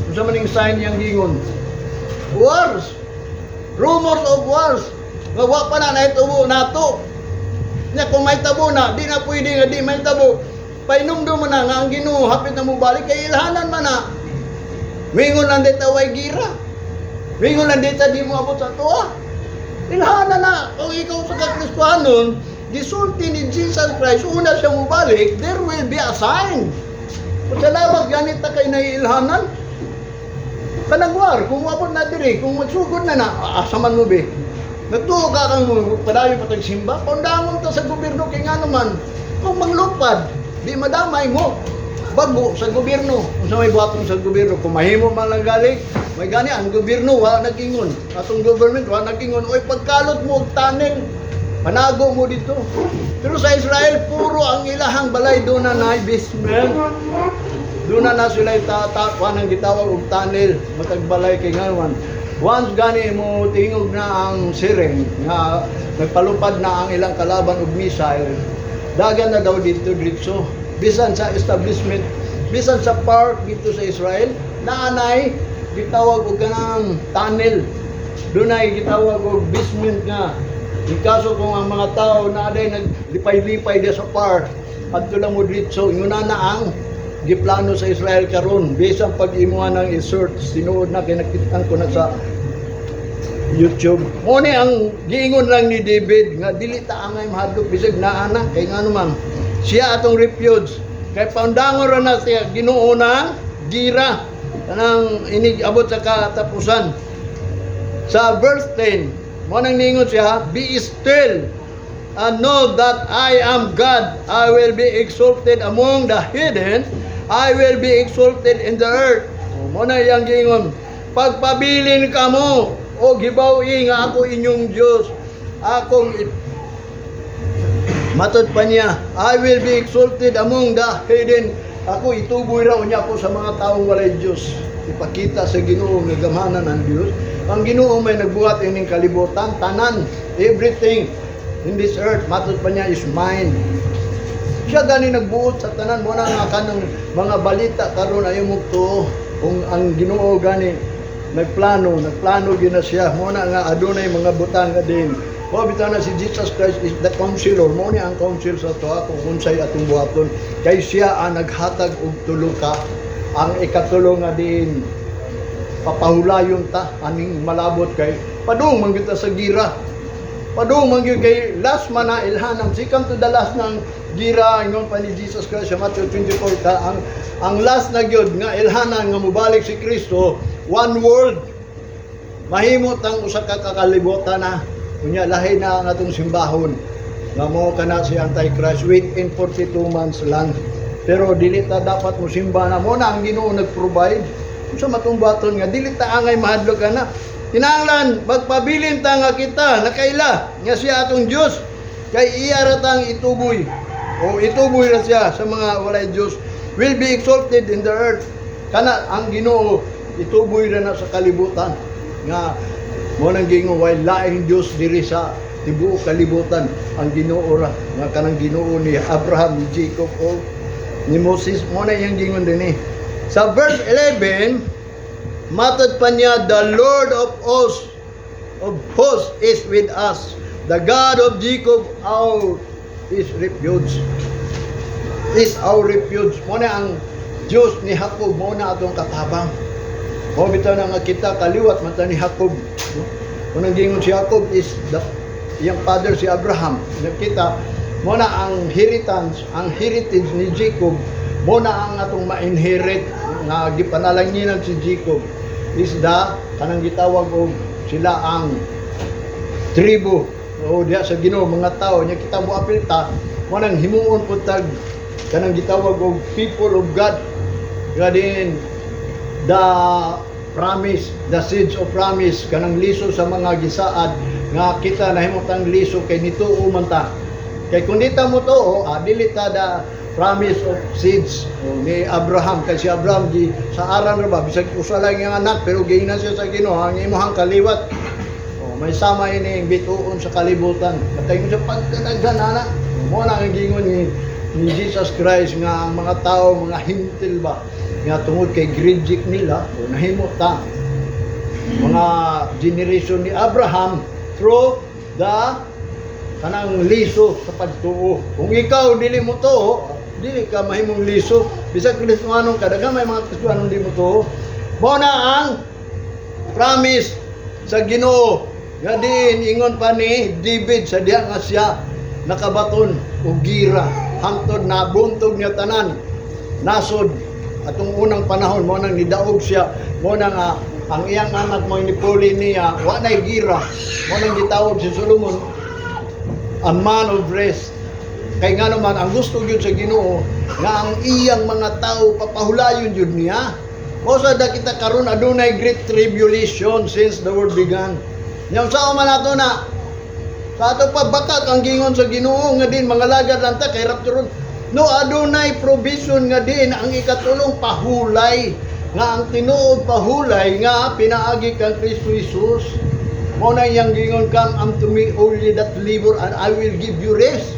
[SPEAKER 1] Unsa man ning sign yang gingon? Wars. Rumors of wars. Nga wa pa na nahitabo nato. Nya kung may tabo na, di na pwede nga di may tabo. Painumdum mo na nga ang Ginoo hapit na mobalik kay ilhanan man na. Mingon lang dito way gira. Mingon lang dito di mo abot sa tuwa. Ilhanan na. Kung ikaw sa kakristuhanon, gisulti ni Jesus Christ, una siya mobalik, there will be a sign. Kung salamat ganit ta kay naiilhanan, kanang war, kung moabot na diri, kung magsugod na na, asa man mo be? Nagtuo ka kang padayon pa tag simba, paundangon ta sa gobyerno kay nga naman, kung manglupad, di madamay mo. Bago sa gobyerno, unsa may buhaton sa gobyerno, kung mahimo man lang gali, may gani ang gobyerno wa nag-ingon. Atong government wa nag-ingon, oy, pagkalot mo og tunnel, panago mo dito. Pero sa Israel, puro ang ilahang balay doon na na basement. Doon na na sila itatakwan ang gitawag og tunnel, matagbalay kay ngawan. Once gani mo tingog na ang siren nga nagpalupad na ang ilang kalaban og missile, dagan na daw dito diretso. Bisan sa establishment, bisan sa park dito sa Israel, naanay gitawag og kanang tunnel. Dunay gitawag og basement nga. In kaso kung ang mga tao na aday naglipay-lipay di sa park, adto lang mo diretso, inguna na ang giplano sa Israel karon bisan pag imuha ng i-search, tinuod na kay nakitaan ko na sa YouTube. Mo ni ang giingon lang ni David nga dili ta angay mahadlok bisag naa na kay ngano man siya atong refuge kay paundangon ra na siya Ginoo na gira kanang inig abot sa katapusan. Sa verse 10, mo nang ningon siya, "Be still and know that I am God. I will be exalted among the heathen. I will be exalted in the earth." O, mo na iyang giingon, pagpabilin kamo o gibaw nga ako inyong Diyos. Akong Matod pa niya, "I will be exalted among the heathen." Ako ituboy raw niya ako sa mga taong walay Diyos. Ipakita sa Ginoo nga gamhanan ang Diyos. Ang Ginoo may nagbuhat ining kalibutan, tanan, everything in this earth, matod pa niya, is mine. Siya gani nagbuot sa tanan mo na nga kanang mga balita karon ayaw mo to kung ang Ginoo gani nagplano, nagplano gyud na siya mo na nga adunay mga butang nga din. Mo bitaw na si Jesus Christ is the counselor. Mo ni ang counsel sa ato kung unsay atong buhaton kay siya ang naghatag og tulo ka, ang ikatulo nga din papahulayon ta aning malabot kay padung man gyud ta sa gira. Padung man gyud kay last man na ilhanan, second to the last ng gira. Ingon pa ni Jesus Christ sa Matthew 24 ka ang last na gyud nga ilhanan nga mobalik si Kristo, one world, mahimo tang usa ka kakalibutan na. Unya lahi na ang atong simbahon nga mo kana si Antichrist within 42 months lang, pero dili ta dapat mo simba na. Mo na ang Ginoo nag-provide unsa matumbaton nga dili ta angay mahadlok na. Kinahanglan magpabilin ta nga kita nakaila nga siya atong Dios kay iya ra tang ituboy o ituboy ra siya sa mga walay Dios. Will be exalted in the earth. Kana ang Ginoo ituboy ra na sa kalibutan nga mo nang gingon way laing Dios diri sa tibuok kalibutan, ang Ginoo ra nga kanang Ginoo ni Abraham, ni Jacob o ni Moses. Mo na iyang gingon dinhi sa verse 11. Matod pa niya, "The Lord of hosts is with us. The God of Jacob our is refuge." Is our refuge. Mo na ang Diyos ni Jacob, mo na atong katabang. Mo bitaw na nga kita kaliwat man ta ni Jacob. No? Unang gingon si Jacob is the iyang father si Abraham. Nakita mo na ang inheritance, ang heritage ni Jacob, mo na ang atong ma-inherit nga gipanalanginan si Jacob is the kanang gitawag og sila ang tribo o diha sa Ginoo, mga tao nya. Kita mo apil ta mo nang himuon pud tag kanang gitawag og people of God nga din the promise, the seeds of promise, kanang liso sa mga gisaad nga kita nahimutang liso kay nituo man ta. Kay kung di ta mo tuo, dili ta the promise of seeds o, ni Abraham, kay si Abraham di sa aran ra ba, bisag usa lang iyang anak, pero giingnan siya sa Ginoo, ang imuhang kaliwat o, may sama ini bituon sa kalibutan. Katay mo sa pagkadaghan ana. Mo na ang gingon ni Jesus Christ nga ang mga tao, mga Hentil ba, nga tungod kay reject nila o nahimo ta mga generation ni Abraham through the kanang liso sa pagtuo. Kung ikaw dili mo tuo, dili ka mahimong liso. Bisag Kristohanon ka, daghan may mga Kristohanon di mo tuo. Mo na ang promise sa Ginoo nga diin ingon pa ni David sa diha nga siya nakabaton og gira hangtod na buntog niya tanan nasod atong unang panahon. Mo nang nidaog siya, mo na nga ang iyang anak mo inipuli niya, wa nay gira. Mo nang gitawag si Solomon a man of rest kay nga naman ang gusto gyud sa Ginoo nga ang iyang mga tao papahulayon gyud niya. O sa da kita karon adunay great tribulation since the world began. Nya unsa man ato na sa ato pa bakak ang gingon sa Ginoo nga din mga lagad lang ta kay rapture? No, adunay provision nga din ang ikatulong pahulay nga ang tinuod pahulay nga pinaagi kang Kristo Jesus. Mo na iyang gingon, "Come unto me, all ye that labor, and I will give you rest."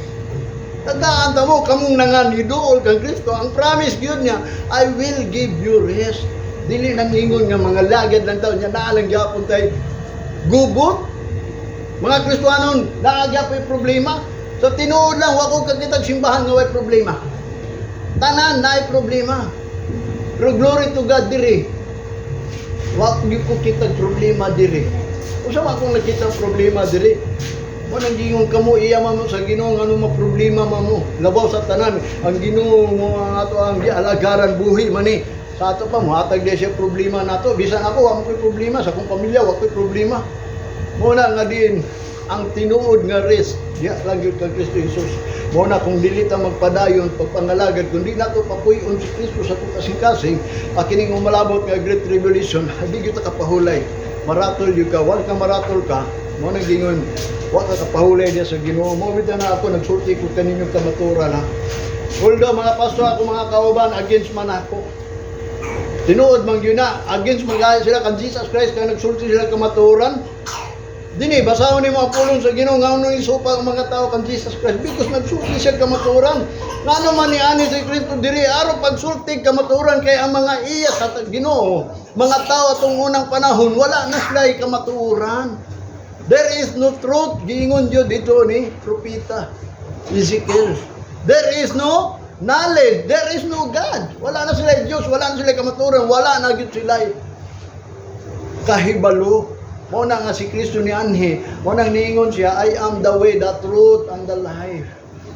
[SPEAKER 1] Tagaan ta mo kamong nangan iduol kang Kristo. Ang promise gyud niya, "I will give you rest." Dili nang ingon nga mga lagad lang taon niya naa lang gyapon tay gubot. Mga Kristohanon, naa gyapoy problema. So tinuod lang, wa ko kakitag simbahan nga way problema. Tanan naay problema. Pero glory to God diri. Wa gyud ko kitag problema diri. Usa man akong nakita problema diri. Mo nang gingon kamo iya man mo sa Ginoo ngano ma problema man mo. Labaw sa tanan ang Ginoo mo ang ato ang gialagaran buhi man ni. Sa ato pa mohatag di siya problema nato. Bisan ako wa mo ko'y problema, sa akong pamilya wa ko'y problema. Mo na nga din ang tinuod nga rest diya lang gyud kang Kristo Jesus. Mo na kung dili ta magpadayon pagpangalagad, kung di nato papuy-on si Kristo sa atong kasing-kasing, kining umalabot nga great tribulation, di gyud ta kapahulay. Maratol gyud ka, wala ka maratol ka. Mao nang gingon, wa ka kapahulay diya sa Ginoo. Mao bitaw na ako nagsulti ko kaninyo kamaturan, ha. Although mga pastor ako, mga kauban, against man ako. Tinuod man gyud na, against man gaya sila kan Jesus Christ kay nagsulti sila kamaturan. Dini basahon nimo ang pulong sa Ginoo, ngano isupa ang mga tao kan Jesus Christ? Because nagsulti siya kamaturan. Ngano man ni ani si Kristo diri aron pagsulti kamaturan? Kay ang mga iya sa Ginoo, mga tao atong unang panahon, wala na sila kamaturan. There is no truth, giingon jud dito ni propeta Ezekiel. There is no knowledge, there is no God. Wala na sila Diyos, wala na sila kamaturan, wala na gyud sila kahibalo. Mao na nga si Kristo ni anhi, mao nang niingon siya, "I am the way, the truth, and the life."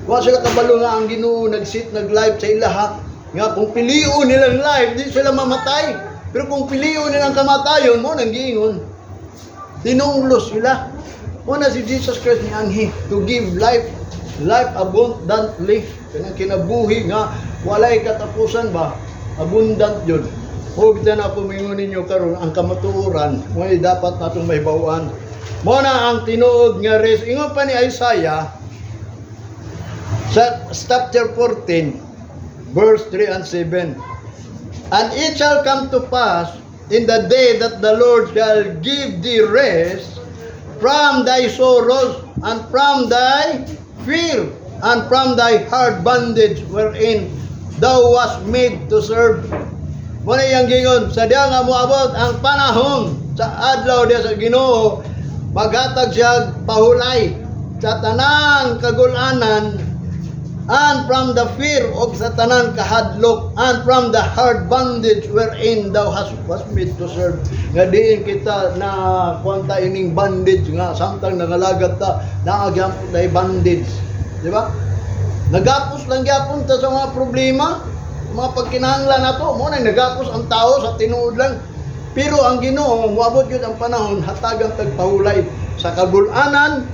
[SPEAKER 1] Wa sila kabalo nga ang Ginoo nag-set nag life sa ilaha nga kung pilion nilang life, di sila mamatay. Pero kung pilion nilang kamatayon, mao nang giingon. Tinunglos sila. Mao na si Jesus Christ ni anhi to give life, life abundantly. Kanang kinabuhi nga walay katapusan ba? Abundant yun. Huwag na ako mingon ninyo karon ang kamatuoran, mo dapat natong mahibaw-an. Mo na ang tinuod nga rest. Ingon pa ni Isaiah sa chapter 14 verse 3 and 7. "And it shall come to pass in the day that the Lord shall give thee rest from thy sorrows and from thy fear and from thy hard bondage wherein thou was made to serve." Muna iyang gingon, sa diya nga moabot ang panahon sa adlaw diya sa Ginoo, maghatag siya pahulay sa tanang kagulanan and from the fear of sa tanan kahadlok and from the hard bondage wherein thou hast was made to serve. Nga diin kita na kwanta ining bondage nga samtang nangalagat ta, naa gyapon tay bondage, di ba? Nagapos lang gyapon ta sa mga problema, mga pagkinahanglan nato. Mo nang nagapos ang tao sa tinuod lang. Pero ang Ginoo, moabot gyud ang panahon, hatagan tagpahulay sa kagulanan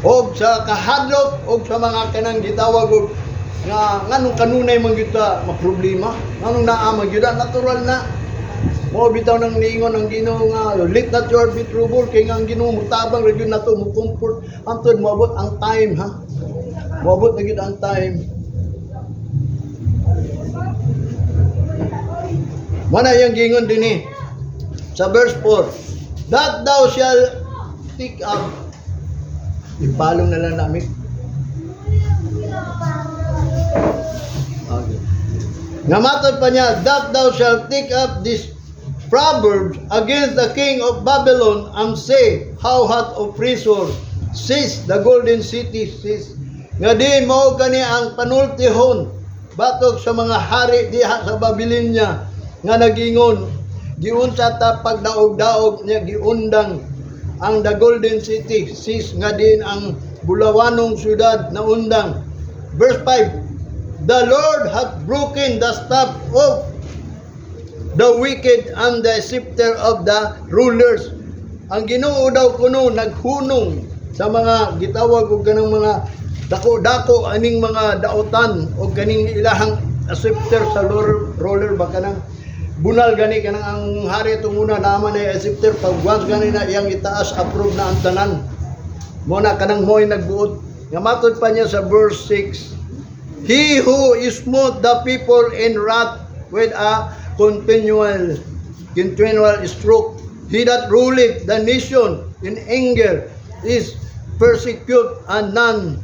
[SPEAKER 1] og sa kahadlok og sa mga kanang gitawag og nga nganong kanunay man gyud ta maproblema, nganong naa man gyud, natural na. Mo bitaw nang niingon ang Ginoo nga let not your heart be troubled, kay nga ang Ginoo mutabang ra gyud nato, mo comfort hantod moabot ang time, ha. Moabot na gyud ang time. Mana yang gingon dinhi sa verse 4, that thou shall take up. Ipalong na lang namin. Okay. Nga matod pa niya, "That thou shalt take up this proverbs against the king of Babylon and say, How hath oppressor seized the golden city, seized." Nga diin mao kani ang panultihon batok sa mga hari diha sa Babylonia nga nagingon, giunsa ta pagdaog-daog niya, giundang ang the golden city seized, nga din ang bulawanong syudad na undang. Verse 5, "The Lord hath broken the staff of the wicked and the scepter of the rulers." Ang Ginoo daw kuno naghunong sa mga gitawag og kanang mga dako-dako aning mga dautan og kaning ilahang scepter sa roller, roller ba, kanang bunal gani, kanang ang hari itong una naman ay scepter, pag once gani na iyang itaas, approve na ang tanan. Mo na kanang mo'y nagbuot. Nga matod pa niya sa verse 6, "He who smote the people in wrath with a continual stroke, he that ruleth the nation in anger, is persecute and none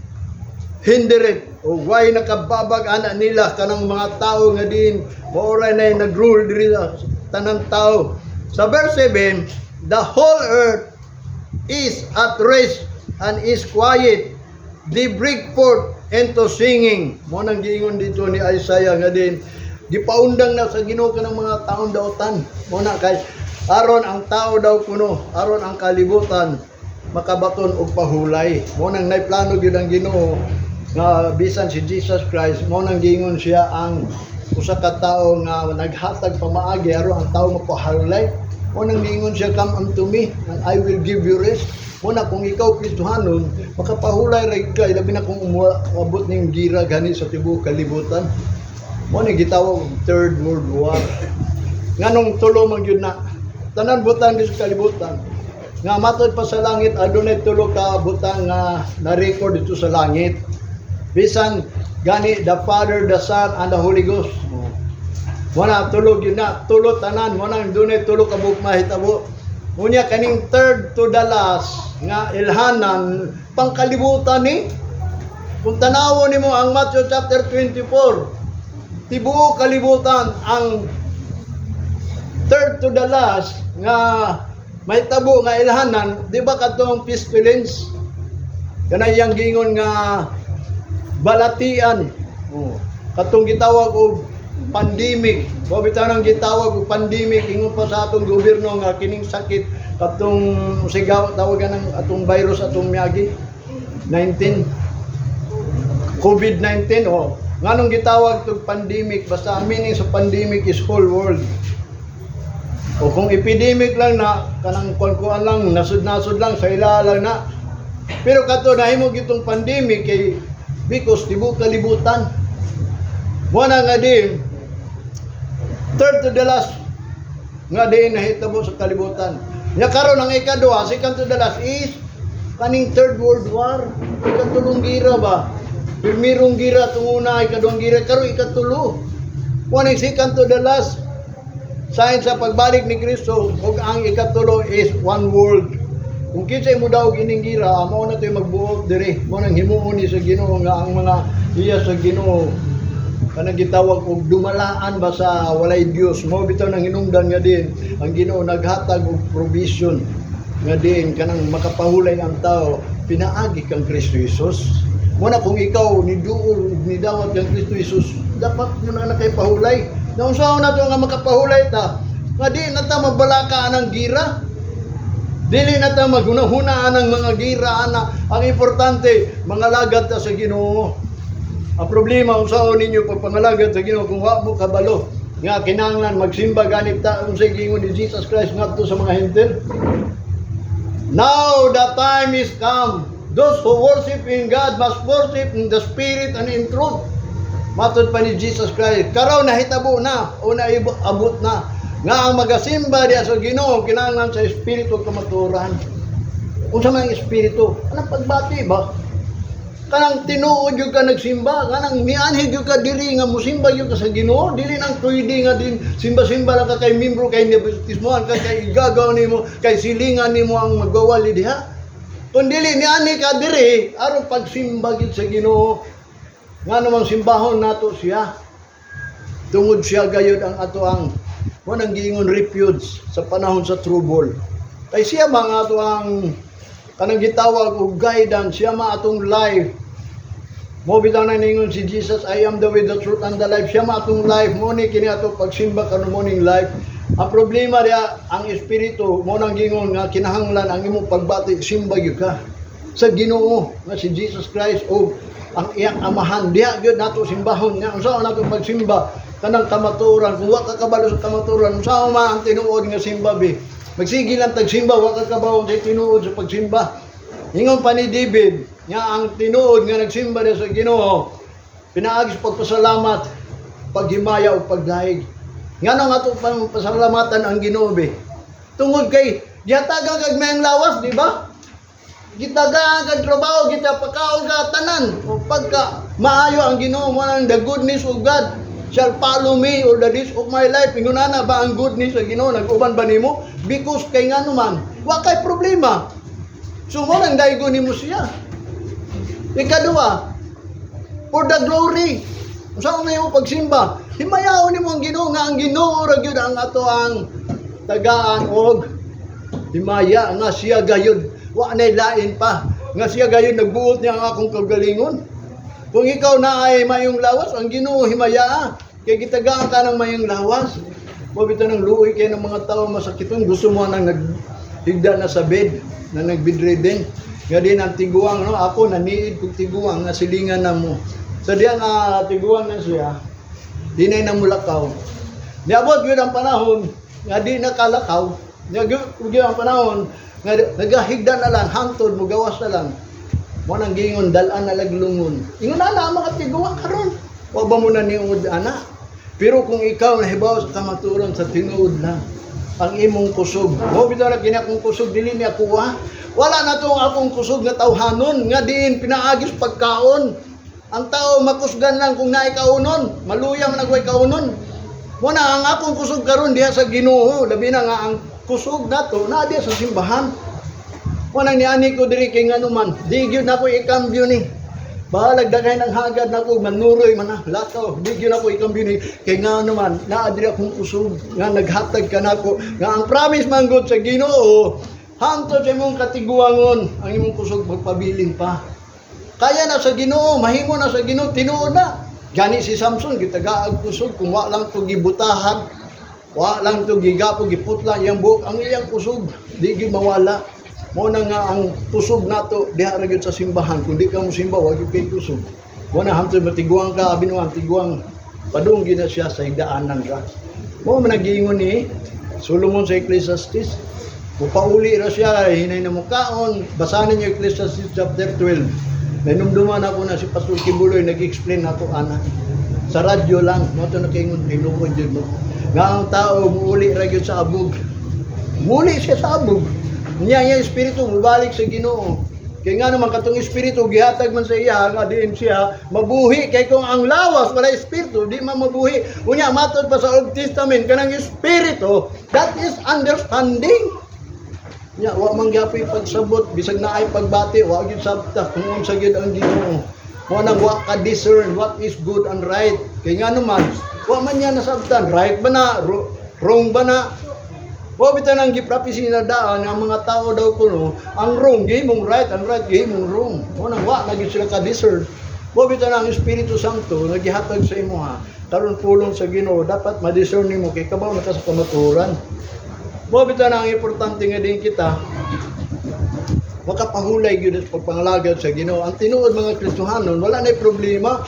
[SPEAKER 1] hindereth." O way nakababag ana nila kanang mga tao nga din maura na nag-rule diri sa tanang tao. Sa verse 7, "The whole earth is at rest and is quiet. They break forth into singing." Mo nang giingon dito ni Isaiah nga din gipaundang na sa Ginoo kanang mga taon dautan. Mo na kay aron ang tao daw kuno, aron ang kalibutan makabaton og pahulay. Mo nang naiplano gyud ang Ginoo nga bisan si Jesus Christ, mo nang giingon siya ang usa ka tawo nga naghatag pamaagi aron ang tao mapahulay. Mo nang giingon siya, "Come unto me and I will give you rest." Mo na kung ikaw Kristohanon, makapahulay ra ka, labi na kung umuabot ning gira gani sa tibuok kalibutan. Mo ni gitawag og Third World War. Nganong tulo man gyud na tanan butan sa kalibutan. Nga matod pa sa langit, adunay tulo ka butang nga na-record dito sa langit. Bisan gani the Father, the Son, and the Holy Ghost. Wala tulo gyud na, tulo tanan, wala dunay tulo ka buok mahitabo. Unya kaning third to the last nga ilhanan, pangkalibutan ni. Kung tanawon nimo ang Matthew chapter 24, tibuok kalibutan ang third to the last nga mahitabo nga ilhanan, di ba katong pestilence? Kanang giingon nga balatian. Oh. Katong gitawag og pandemic. Mao bitaw nang gitawag og pandemic, ingon pa sa atong gobyerno nga kining sakit katong sigaw tawagan ng atong virus, atong miagi 19, COVID-19, oh. Nganong gitawag tog pandemic? Basta ang meaning sa pandemic is whole world. O kung epidemic lang na kanang kuan-kuan lang, nasud-nasud lang, sa ila lang na. Pero kato nahimo gitong pandemic kay because tibuok kalibutan. Mo na nga din third to the last nga din nahitabo sa kalibutan. Nya karon ang ikaduha, second to the last, is kaning Third World War, ikatulong gira ba? Primerong gira tunguna, ikaduhang gira, karon ikatulo. Mo ning second to the last sign sa pagbalik ni Kristo, ug ang ikatulo is one world. Kung kinsay mo daw ining gira, mao na to'y magbuot diri. Mo nang himuon ni sa Ginoo nga ang mga iya sa Ginoo kanang gitawag og dumalaan ba sa walay Dios. Mo bitaw nang hinungdan nga din ang Ginoo naghatag og provision nga din kanang makapahulay ang tao pinaagi kang Kristo Jesus. Mo na kung ikaw ni duol ug nidawat kang Kristo Jesus, dapat mo na na kay pahulay. Naunsaon na to nga makapahulay ta nga di na ta mabalaka anang gira? Dili na ta maghunahuna ang mga gira ana. Ang importante, mangalagad ta sa Ginoo. Ang problema, unsaon ninyo pagpangalagad sa Ginoo kung wa mo kabalo nga kinahanglan magsimba ganit ta, unsay giingon ni Jesus Christ ngadto sa mga Hentil? Now the time is come. Those who worship in God must worship in the Spirit and in truth. Matod pa ni Jesus Christ. Karon nahitabo na o naabot na nga ang magasimba diya sa Ginoo kinahanglan sa espiritu ug kamatuoran. Unsa man ang espiritu? Anong pagbati ba? Kanang tinuod gyud ka nagsimba, kanang mianhi gyud ka diri nga musimba gyud ka sa Ginoo, dili nang pwede nga din simba-simba lang ka kay membro, kay nabautismohan ka, kay igagaw nimo, kay silingan nimo ang magwawali diha. Kung dili nianhi ka diri aron pagsimba gyud sa Ginoo, nga namang simbahon nato siya. Tungod siya gayud ang ato ang mo nang giingon refuge sa panahon sa trouble. Kay siya mga ato ang kanang gitawag og guidance, siya ma atong life. Mo bitaw na ningon si Jesus, "I am the way, the truth, and the life." Siya ma atong life. Mo ni kini ato pagsimba karon, mo ning life. Ang problema diya, ang espiritu, mo nang gingon nga kinahanglan ang imong pagbati, simba gyud ka sa Ginoo nga si Jesus Christ o ang iyang amahan. Diha gyud nato simbahon. Nga unsa nato pagsimba? Kanang kamatuoran. Kung wa ka kabalo sa kamatuoran, unsa man ang tinuod nga simba bi? Magsige lang tagsimba, wa ka kabaw sa tinuod sa pagsimba. Ingon pa ni David nga ang tinuod nga nagsimba niya sa Ginoo pinaagi sa pagpasalamat, paghimaya o pagdahig. Ngano nga ato pang pasalamatan ang Ginoo be? Tungod kay gihatagan kag mayang lawas, di ba? Gitagaan kag trabaho, kita pakaon ka tanan. O pagka maayo ang Ginoo mo nang the goodness of God shall follow me all the days of my life. Ingon na ba ang goodness sa Ginoo nag-uban ba nimo? Because kay ngano man, wa kay problema. So mo nang daygon nimo siya. Ikaduha, for the glory. Unsa may mo pagsimba? Himayaon nimo ang Ginoo nga ang Ginoo ra gyud ang ato ang tagaan og himaya, nga siya gayud wa nay lain pa, nga siya gayud nagbuot niya ang akong kaugalingon. Kung ikaw na ay mayong lawas, ang Ginoo himaya kay gitagaan ka ng mayong lawas. Mo bitaw ng luoy kay ng mga tao masakiton, gusto mo nang naghigda na sa bed na nagbedridden nga din ang tiguang, no? Ako naniid kog tiguang nga silingan na mo sa diya nga tiguang na siya, di na namulakaw. Niabot gyud ang panahon nga di na kalakaw. Niabot gyud ang panahon nga nagahigda na lang, hangtod mo gawas na lang. Mo nang giingon, dal-an na laglungon. Ingon na ang mga tiguang karon. Wa ba mo na niud ana? Pero kung ikaw nahibaw sa kamatuoran, sa tinuod lang. Ang imong kusog. Mo bitaw na kini akong kusog, dili niya kuha. Wala na tong akong kusog nga tawhanon nga diin pinaagi sa pagkaon. Ang tao makusgan lang kung naay kaunon, maluya man nagway kaunon. Mo na ang akong kusog karon diha sa Ginoo, labi na nga ang kusog nato na diha sa simbahan. Mo nang niani ko diri kay ngano man, di gyud nako ikambyo ni. Bahalag daghay ng hagad nako, manuroy man na, lakaw, di gyud nako ikambyo ni kay ngano man, naa diri akong kusog nga naghatag ka nako nga ang promise man gud sa Ginoo, hangtod sa imong katiguangon, ang imong kusog magpabilin pa. Kaya na sa Ginoo, mahimo na sa Ginoo, tinuod na. Gani si Samson gitagaag kusog kung wa lang to gibutahan, wa lang to gigapo, giputla iyang buhok, ang iyang kusog di gyud mawala. Mo na nga ang kusog nato diha ra gyud sa simbahan. Kung di ka mo simba, wa gyud kay kusog. Mo na hangtod matiguang ka, abinuan tiguang, padung gyud na siya sa higdaanan ra. Mo man nagiingon ni Solomon sa Ecclesiastes. Mupauli ra siya, hinay na mukaon. Basahan ninyo Ecclesiastes chapter 12. Nainumduman ako na si Pastor Kibuloy nag-explain nato ana. Sa radyo lang, mo to nakaingon, tinuod jud mo. Nga ang tao muuli ra gyud sa abog. Muli siya sa abog. Niya iya espiritu mubalik sa Ginoo. Kay nga naman katong espiritu gihatag man sa iya nga diin siya mabuhi, kay kung ang lawas wala espiritu, di man mabuhi. Unya matod pa sa Old Testament, kanang espiritu, that is understanding. Nya wa man gyapoy pagsabot, bisag naay pagbati, wa gyud sabta kung unsa gyud ang Ginoo. Mo nang wa ka discern what is good and right. Kay nga naman, wa man niya nasabtan, right ba na, wrong ba na? Wa bitaw nang giprapisi na daan ang mga tao daw kuno, ang wrong gihimong right, ang right gihimong wrong. Mo nang wa na gyud sila ka discern. Wa bitaw nang Espiritu Santo nagihatag sa imuha karon pulong sa Ginoo, dapat ma-discern nimo kay kabaw na ka sa kamatuoran. Mo bitaw na ang importante nga din kita makapahulay gyud sa pagpangalagad sa Ginoo. Ang tinuod, mga Kristohanon, wala na problema.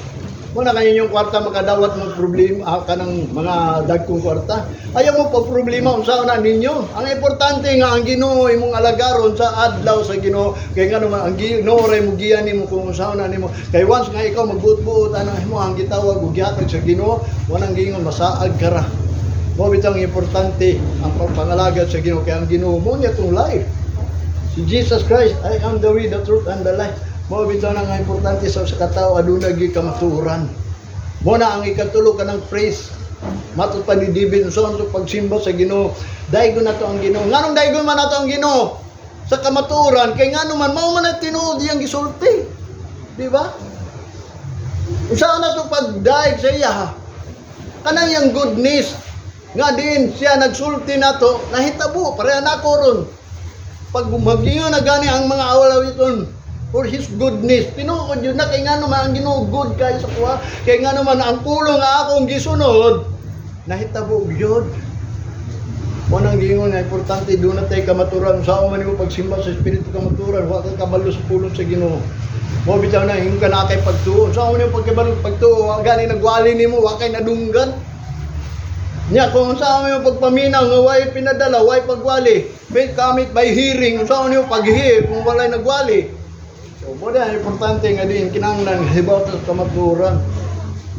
[SPEAKER 1] Wala kayo inyong kwarta makadawat mo problema, kanang mga dagkong kwarta. Ayaw mo pag problema unsa na ninyo. Ang importante nga ang Ginoo imong alagaron sa adlaw sa Ginoo. Kay nga naman ang Ginoo ray mo giya nimo kung unsa na nimo. Kay once nga ikaw magbuot-buot ana imo ang gitawag ug gihatag sa Ginoo, walang giingon masaag ka ra. Mo bitang importante ang pagpangalagad sa Ginoo kay ang Ginoo mo niya tong life. Si Jesus Christ, "I am the way, the truth, and the life." Mao bitaw na nga importante sa katao aduna gyud kamatuoran. Mo na ang ikatulo kanang praise. Matod pa ni David unsa man pagsimba sa Ginoo. Daygon nato ang Ginoo. Nganong daygon man nato ang Ginoo? Sa kamatuoran, kay ngano man mao man ang tinuod iyang gisulti. Di ba? Unsa na to pagdaig sa iya? Kanang iyang goodness nga din siya nagsulti nato, nahitabo pareha nako ron pag magingon na gani ang mga awalawiton for His goodness. Tinuod yun na kay ngano man ang Ginoo good kay sa kuha. Kay ngano man ang pulong nga akong gisunod nahitabo gyud. Mo nang giingon nga importante doon na tayo kamaturan sa man nimo pagsimba sa espiritu kamaturan, wa ka kabalo sa pulong sa Ginoo. Mo bitaw na ingon ka na kay pagtuo. Sa man nimo pagkabalo pagtuo, wa gani nagwali nimo, wa kay nadunggan. Nya kung sa man pagpaminaw nga way pinadala, way pagwali. Faith cometh by hearing. Unsa man yung pag-hear kung walay nagwali? So, mo na importante nga din kinahanglan hibaw ta sa kamatuoran.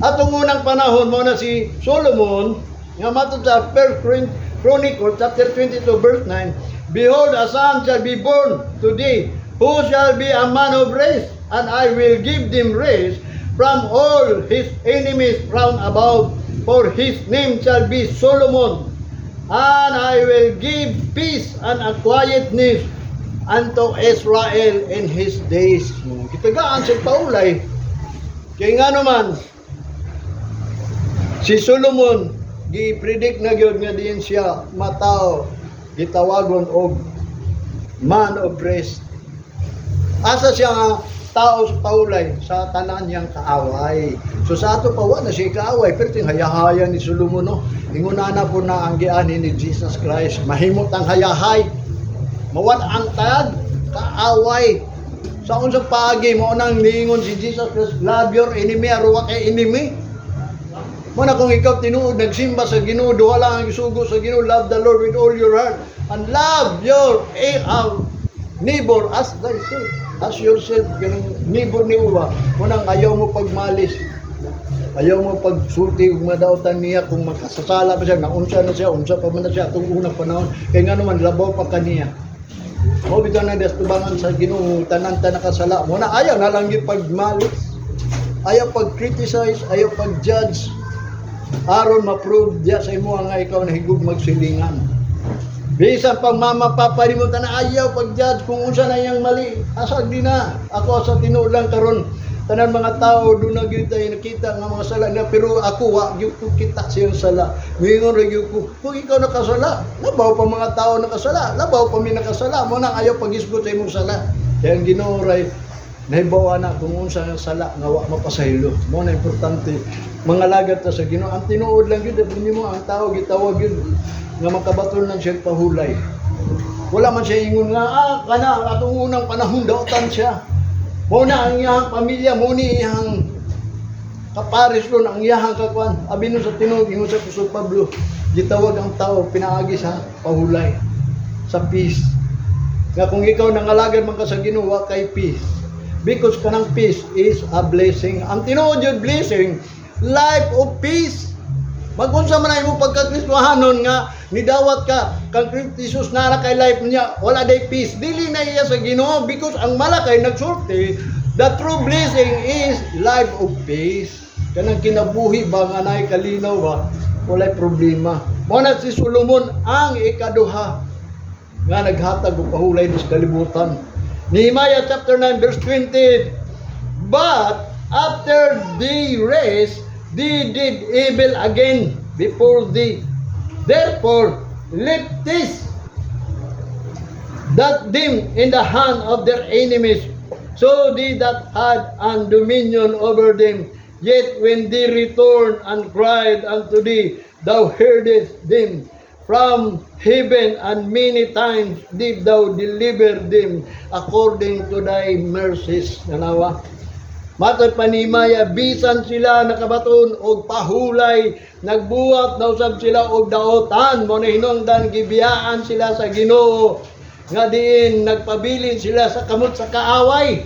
[SPEAKER 1] Atong unang panahon mo na si Solomon nga matod sa 1 Chronicles chapter 22 verse 9, "Behold, a son shall be born to thee, who shall be a man of rest, and I will give them rest from all his enemies round about, for his name shall be Solomon, and I will give peace and a quietness unto Israel in his days." Kitagaan sa paulay. Kaya nga naman, si Solomon, gi-predict na gyud nga diin siya matao, gitawagon og man of rest. Asa siya nga tao sa paulay? Sa tanan niyang kaaway. So sa ato pa wa na siya kaaway, pero ting hayahaya ni Solomon, no. Ingon na po na ang gianhi ni Jesus Christ. Mahimot ang hayahay. Mawad ang tag kaaway. Sa unsang paagi mo nang niingon si Jesus Christ, "Love your enemy," aron wa kay enemy. Mo na kung ikaw tinuod nagsimba sa Ginoo, duha lang ang gisugo sa Ginoo, love the Lord with all your heart and love your neighbor as thyself, as yourself, ganang neighbor ni uwa, mo nang ayaw mo pagmalis. Ayaw mo pagsulti ug madautan niya kung makasasala pa siya, naunsa na siya, unsa pa man na siya atong unang panahon. Kay nga naman labaw pa kaniya. Mao bitaw na tubangan sa Ginoo, tanan ta nakasala. Mo na ayaw na lang gyud pagmalis. Ayaw pag-criticize, ayaw pag-judge. Aron ma-prove diya sa imo nga ikaw nahigog magsilingan. Bisan pang mama papa nimo, tanan, ayaw pag-judge kung unsa na iyang mali. Asag di na. Ako sa tinuod lang karon, tanan mga tao doon na gyud tayo nakita nga mga sala niya, pero ako wa gyud ko kita siyang sala. Mingon ra gyud ko, kung ikaw nakasala, labaw pa mga tao nakasala, labaw pa mi nakasala. Mo nang ayaw paghisgot sa imong sala. Kaya ang Ginoo ray nahibaw na kung unsa nga sala nga wa mapasaylo. Mo na importante mga lagad ta sa Ginoo. Ang tinuod lang gyud nimo, ang tao gitawag gyud nga makabaton lang siya pahulay. Wala man siya ingon nga kana atong unang panahon dautan siya. Mo na ang iyang pamilya, mo ni iyang kapares ron, ang iyang kakwan. Abi nun sa tinuod, ingon sa Apostol Pablo, gitawag ang tao pinaagi sa pahulay, sa peace. Nga kung ikaw nangalagad man ka sa Ginoo, wa kay peace. Because kanang peace is a blessing. Ang tinuod yun blessing, life of peace. Magunsa man ay mo pagkakristohanon nga nidawat ka kang Kristo Jesus, nara kay life niya, wala day peace. Dili na iya sa Ginoo because ang Malakay nagsulti, the true blessing is life of peace. Kanang kinabuhi ba nga naay kalinaw ba, walay problema. Mo na si Solomon ang ikaduha nga naghatag og pahulay sa kalibutan. Nehemiah chapter 9 verse 20. "But after they rest, they did evil again before thee. Therefore, leftest thou them in the hand of their enemies, so they that had an dominion over them. Yet when they returned and cried unto thee, thou heardest them from heaven, and many times did thou deliver them according to thy mercies." Nanawa. Matod pa ni Nehemiah, bisan sila nakabaton og pahulay, nagbuhat na usab sila og daotan, mo na hinungdan gibiyaan sila sa Ginoo nga diin nagpabilin sila sa kamot sa kaaway.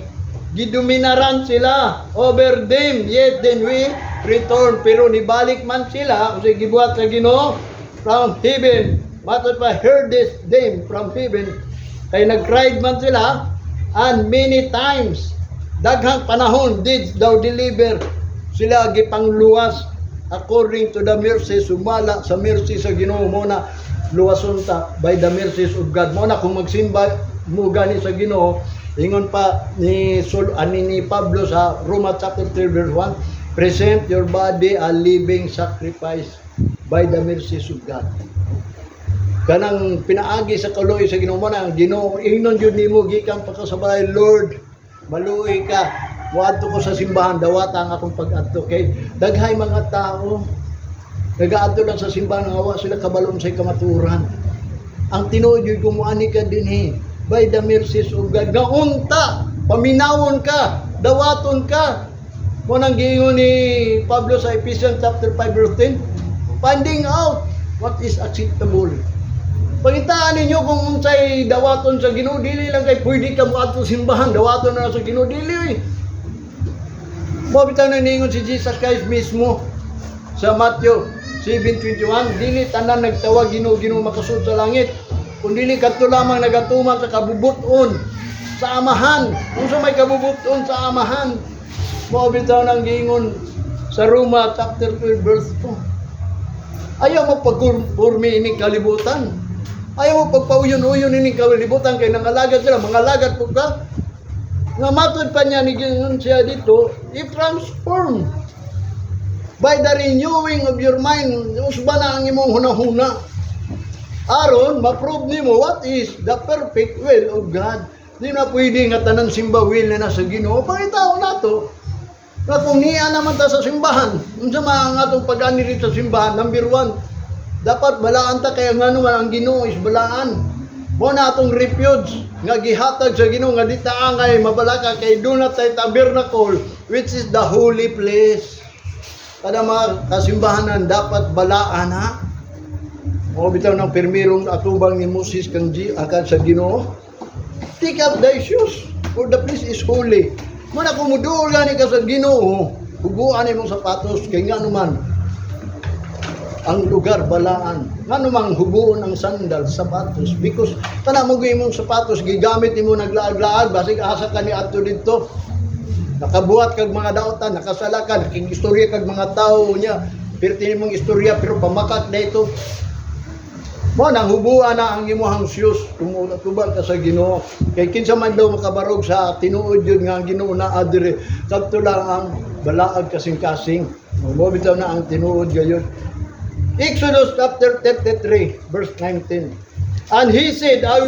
[SPEAKER 1] Gidominaran sila over them, yet then we return, pero nibalik man sila kasi gibuhat sa Ginoo from heaven. Matod pa, heardest them from heaven. Kay nag-cried man sila, and many times, daghang panahon, did thou deliver sila, gipangluwas according to the mercy, sumala sa mercy sa Ginoo. Mo na luwason ta by the mercies of God. Mo na kung magsimba mo gani sa Ginoo, ingon pa ni Sol ani ni Pablo sa Roma chapter 3 verse 1, "Present your body a living sacrifice by the mercies of God." Kanang pinaagi sa kaluoy sa Ginoo. Mo na ang Ginoo, ingnon jud nimo gikan pa ka sa balay, "Lord, maluoy ka, muadto ko sa simbahan, dawata ang akong pag-adto." Kay daghay mga tao nagaadto lang sa simbahan nga wa sila kabalon sa kamaturan. Ang tinuod jud, kung muani ka dinhi by the mercies of God, nga unta paminawon ka, dawaton ka. Mo nang giingon ni Pablo sa Ephesians chapter 5 verse 10, finding out what is acceptable. Pangitaan ninyo kung unsay dawaton sa Ginoo. Dili lang kay pwede ka moadto simbahan, dawaton na sa Ginoo, dili oy. Mao bitaw na niingon si Jesus Christ mismo sa Matthew 7:21, "Dili tanan nagtawag 'Ginoo, Ginoo' makasud sa langit, kun dili kadto lamang nagatuman sa kabubuton sa Amahan." Unsa may kabubuton sa Amahan? Mao bitaw nang giingon sa Roma chapter 12 verse 2. Ayaw mo pagpurmi ining kalibutan. Ayaw mo pagpauyon-uyon ining kalibutan kay nangalagad sila, mga lagad po ka. Nga matod pa niya ni giingon siya dito, i-transform by the renewing of your mind. Usba na ang imong hunahuna. Aron, ma-prove nimo what is the perfect will of God. Di na pwede nga tanan simba will na nasa Ginoo. Pangitao nato. Nga kung niya naman ta sa simbahan, unsa man ang atong pag-ani rito sa simbahan, number one, dapat balaan ta kaya nga naman ang Ginoo is balaan. Mo na atong refuge nga gihatag sa Ginoo nga di ta angay mabalaka kay doon na tay tabernacle, which is the holy place. Kada mga kasimbahanan dapat balaan ha. O bitaw ng pirmirong atubang ni Moses kang G, akan sa Ginoo. "Take up thy shoes, for the place is holy." Mo na kung muduol gani ka sa Ginoo, Hubuan imong sapatos kay nga naman ang lugar balaan. Nga namang hubuon ang sandal, sapatos? Because kana mo imong sapatos, gigamit nimo naglaag-laag, basig asa ka ni adto didto. Nakabuhat kag mga daotan, nakasala ka, nakigistorya kag mga tao niya. Pirti nimong istorya pero pamakak na ito. Mo nang hubuan na ang imuhang shoes kung tubag ka sa Ginoo. Kay kinsa man daw makabarog sa tinuod yun nga ang Ginoo naa diri. Kadto lang ang balaag kasing-kasing. Mo bitaw na ang tinuod gayon. Exodus chapter 33 verse 19. And he said, "I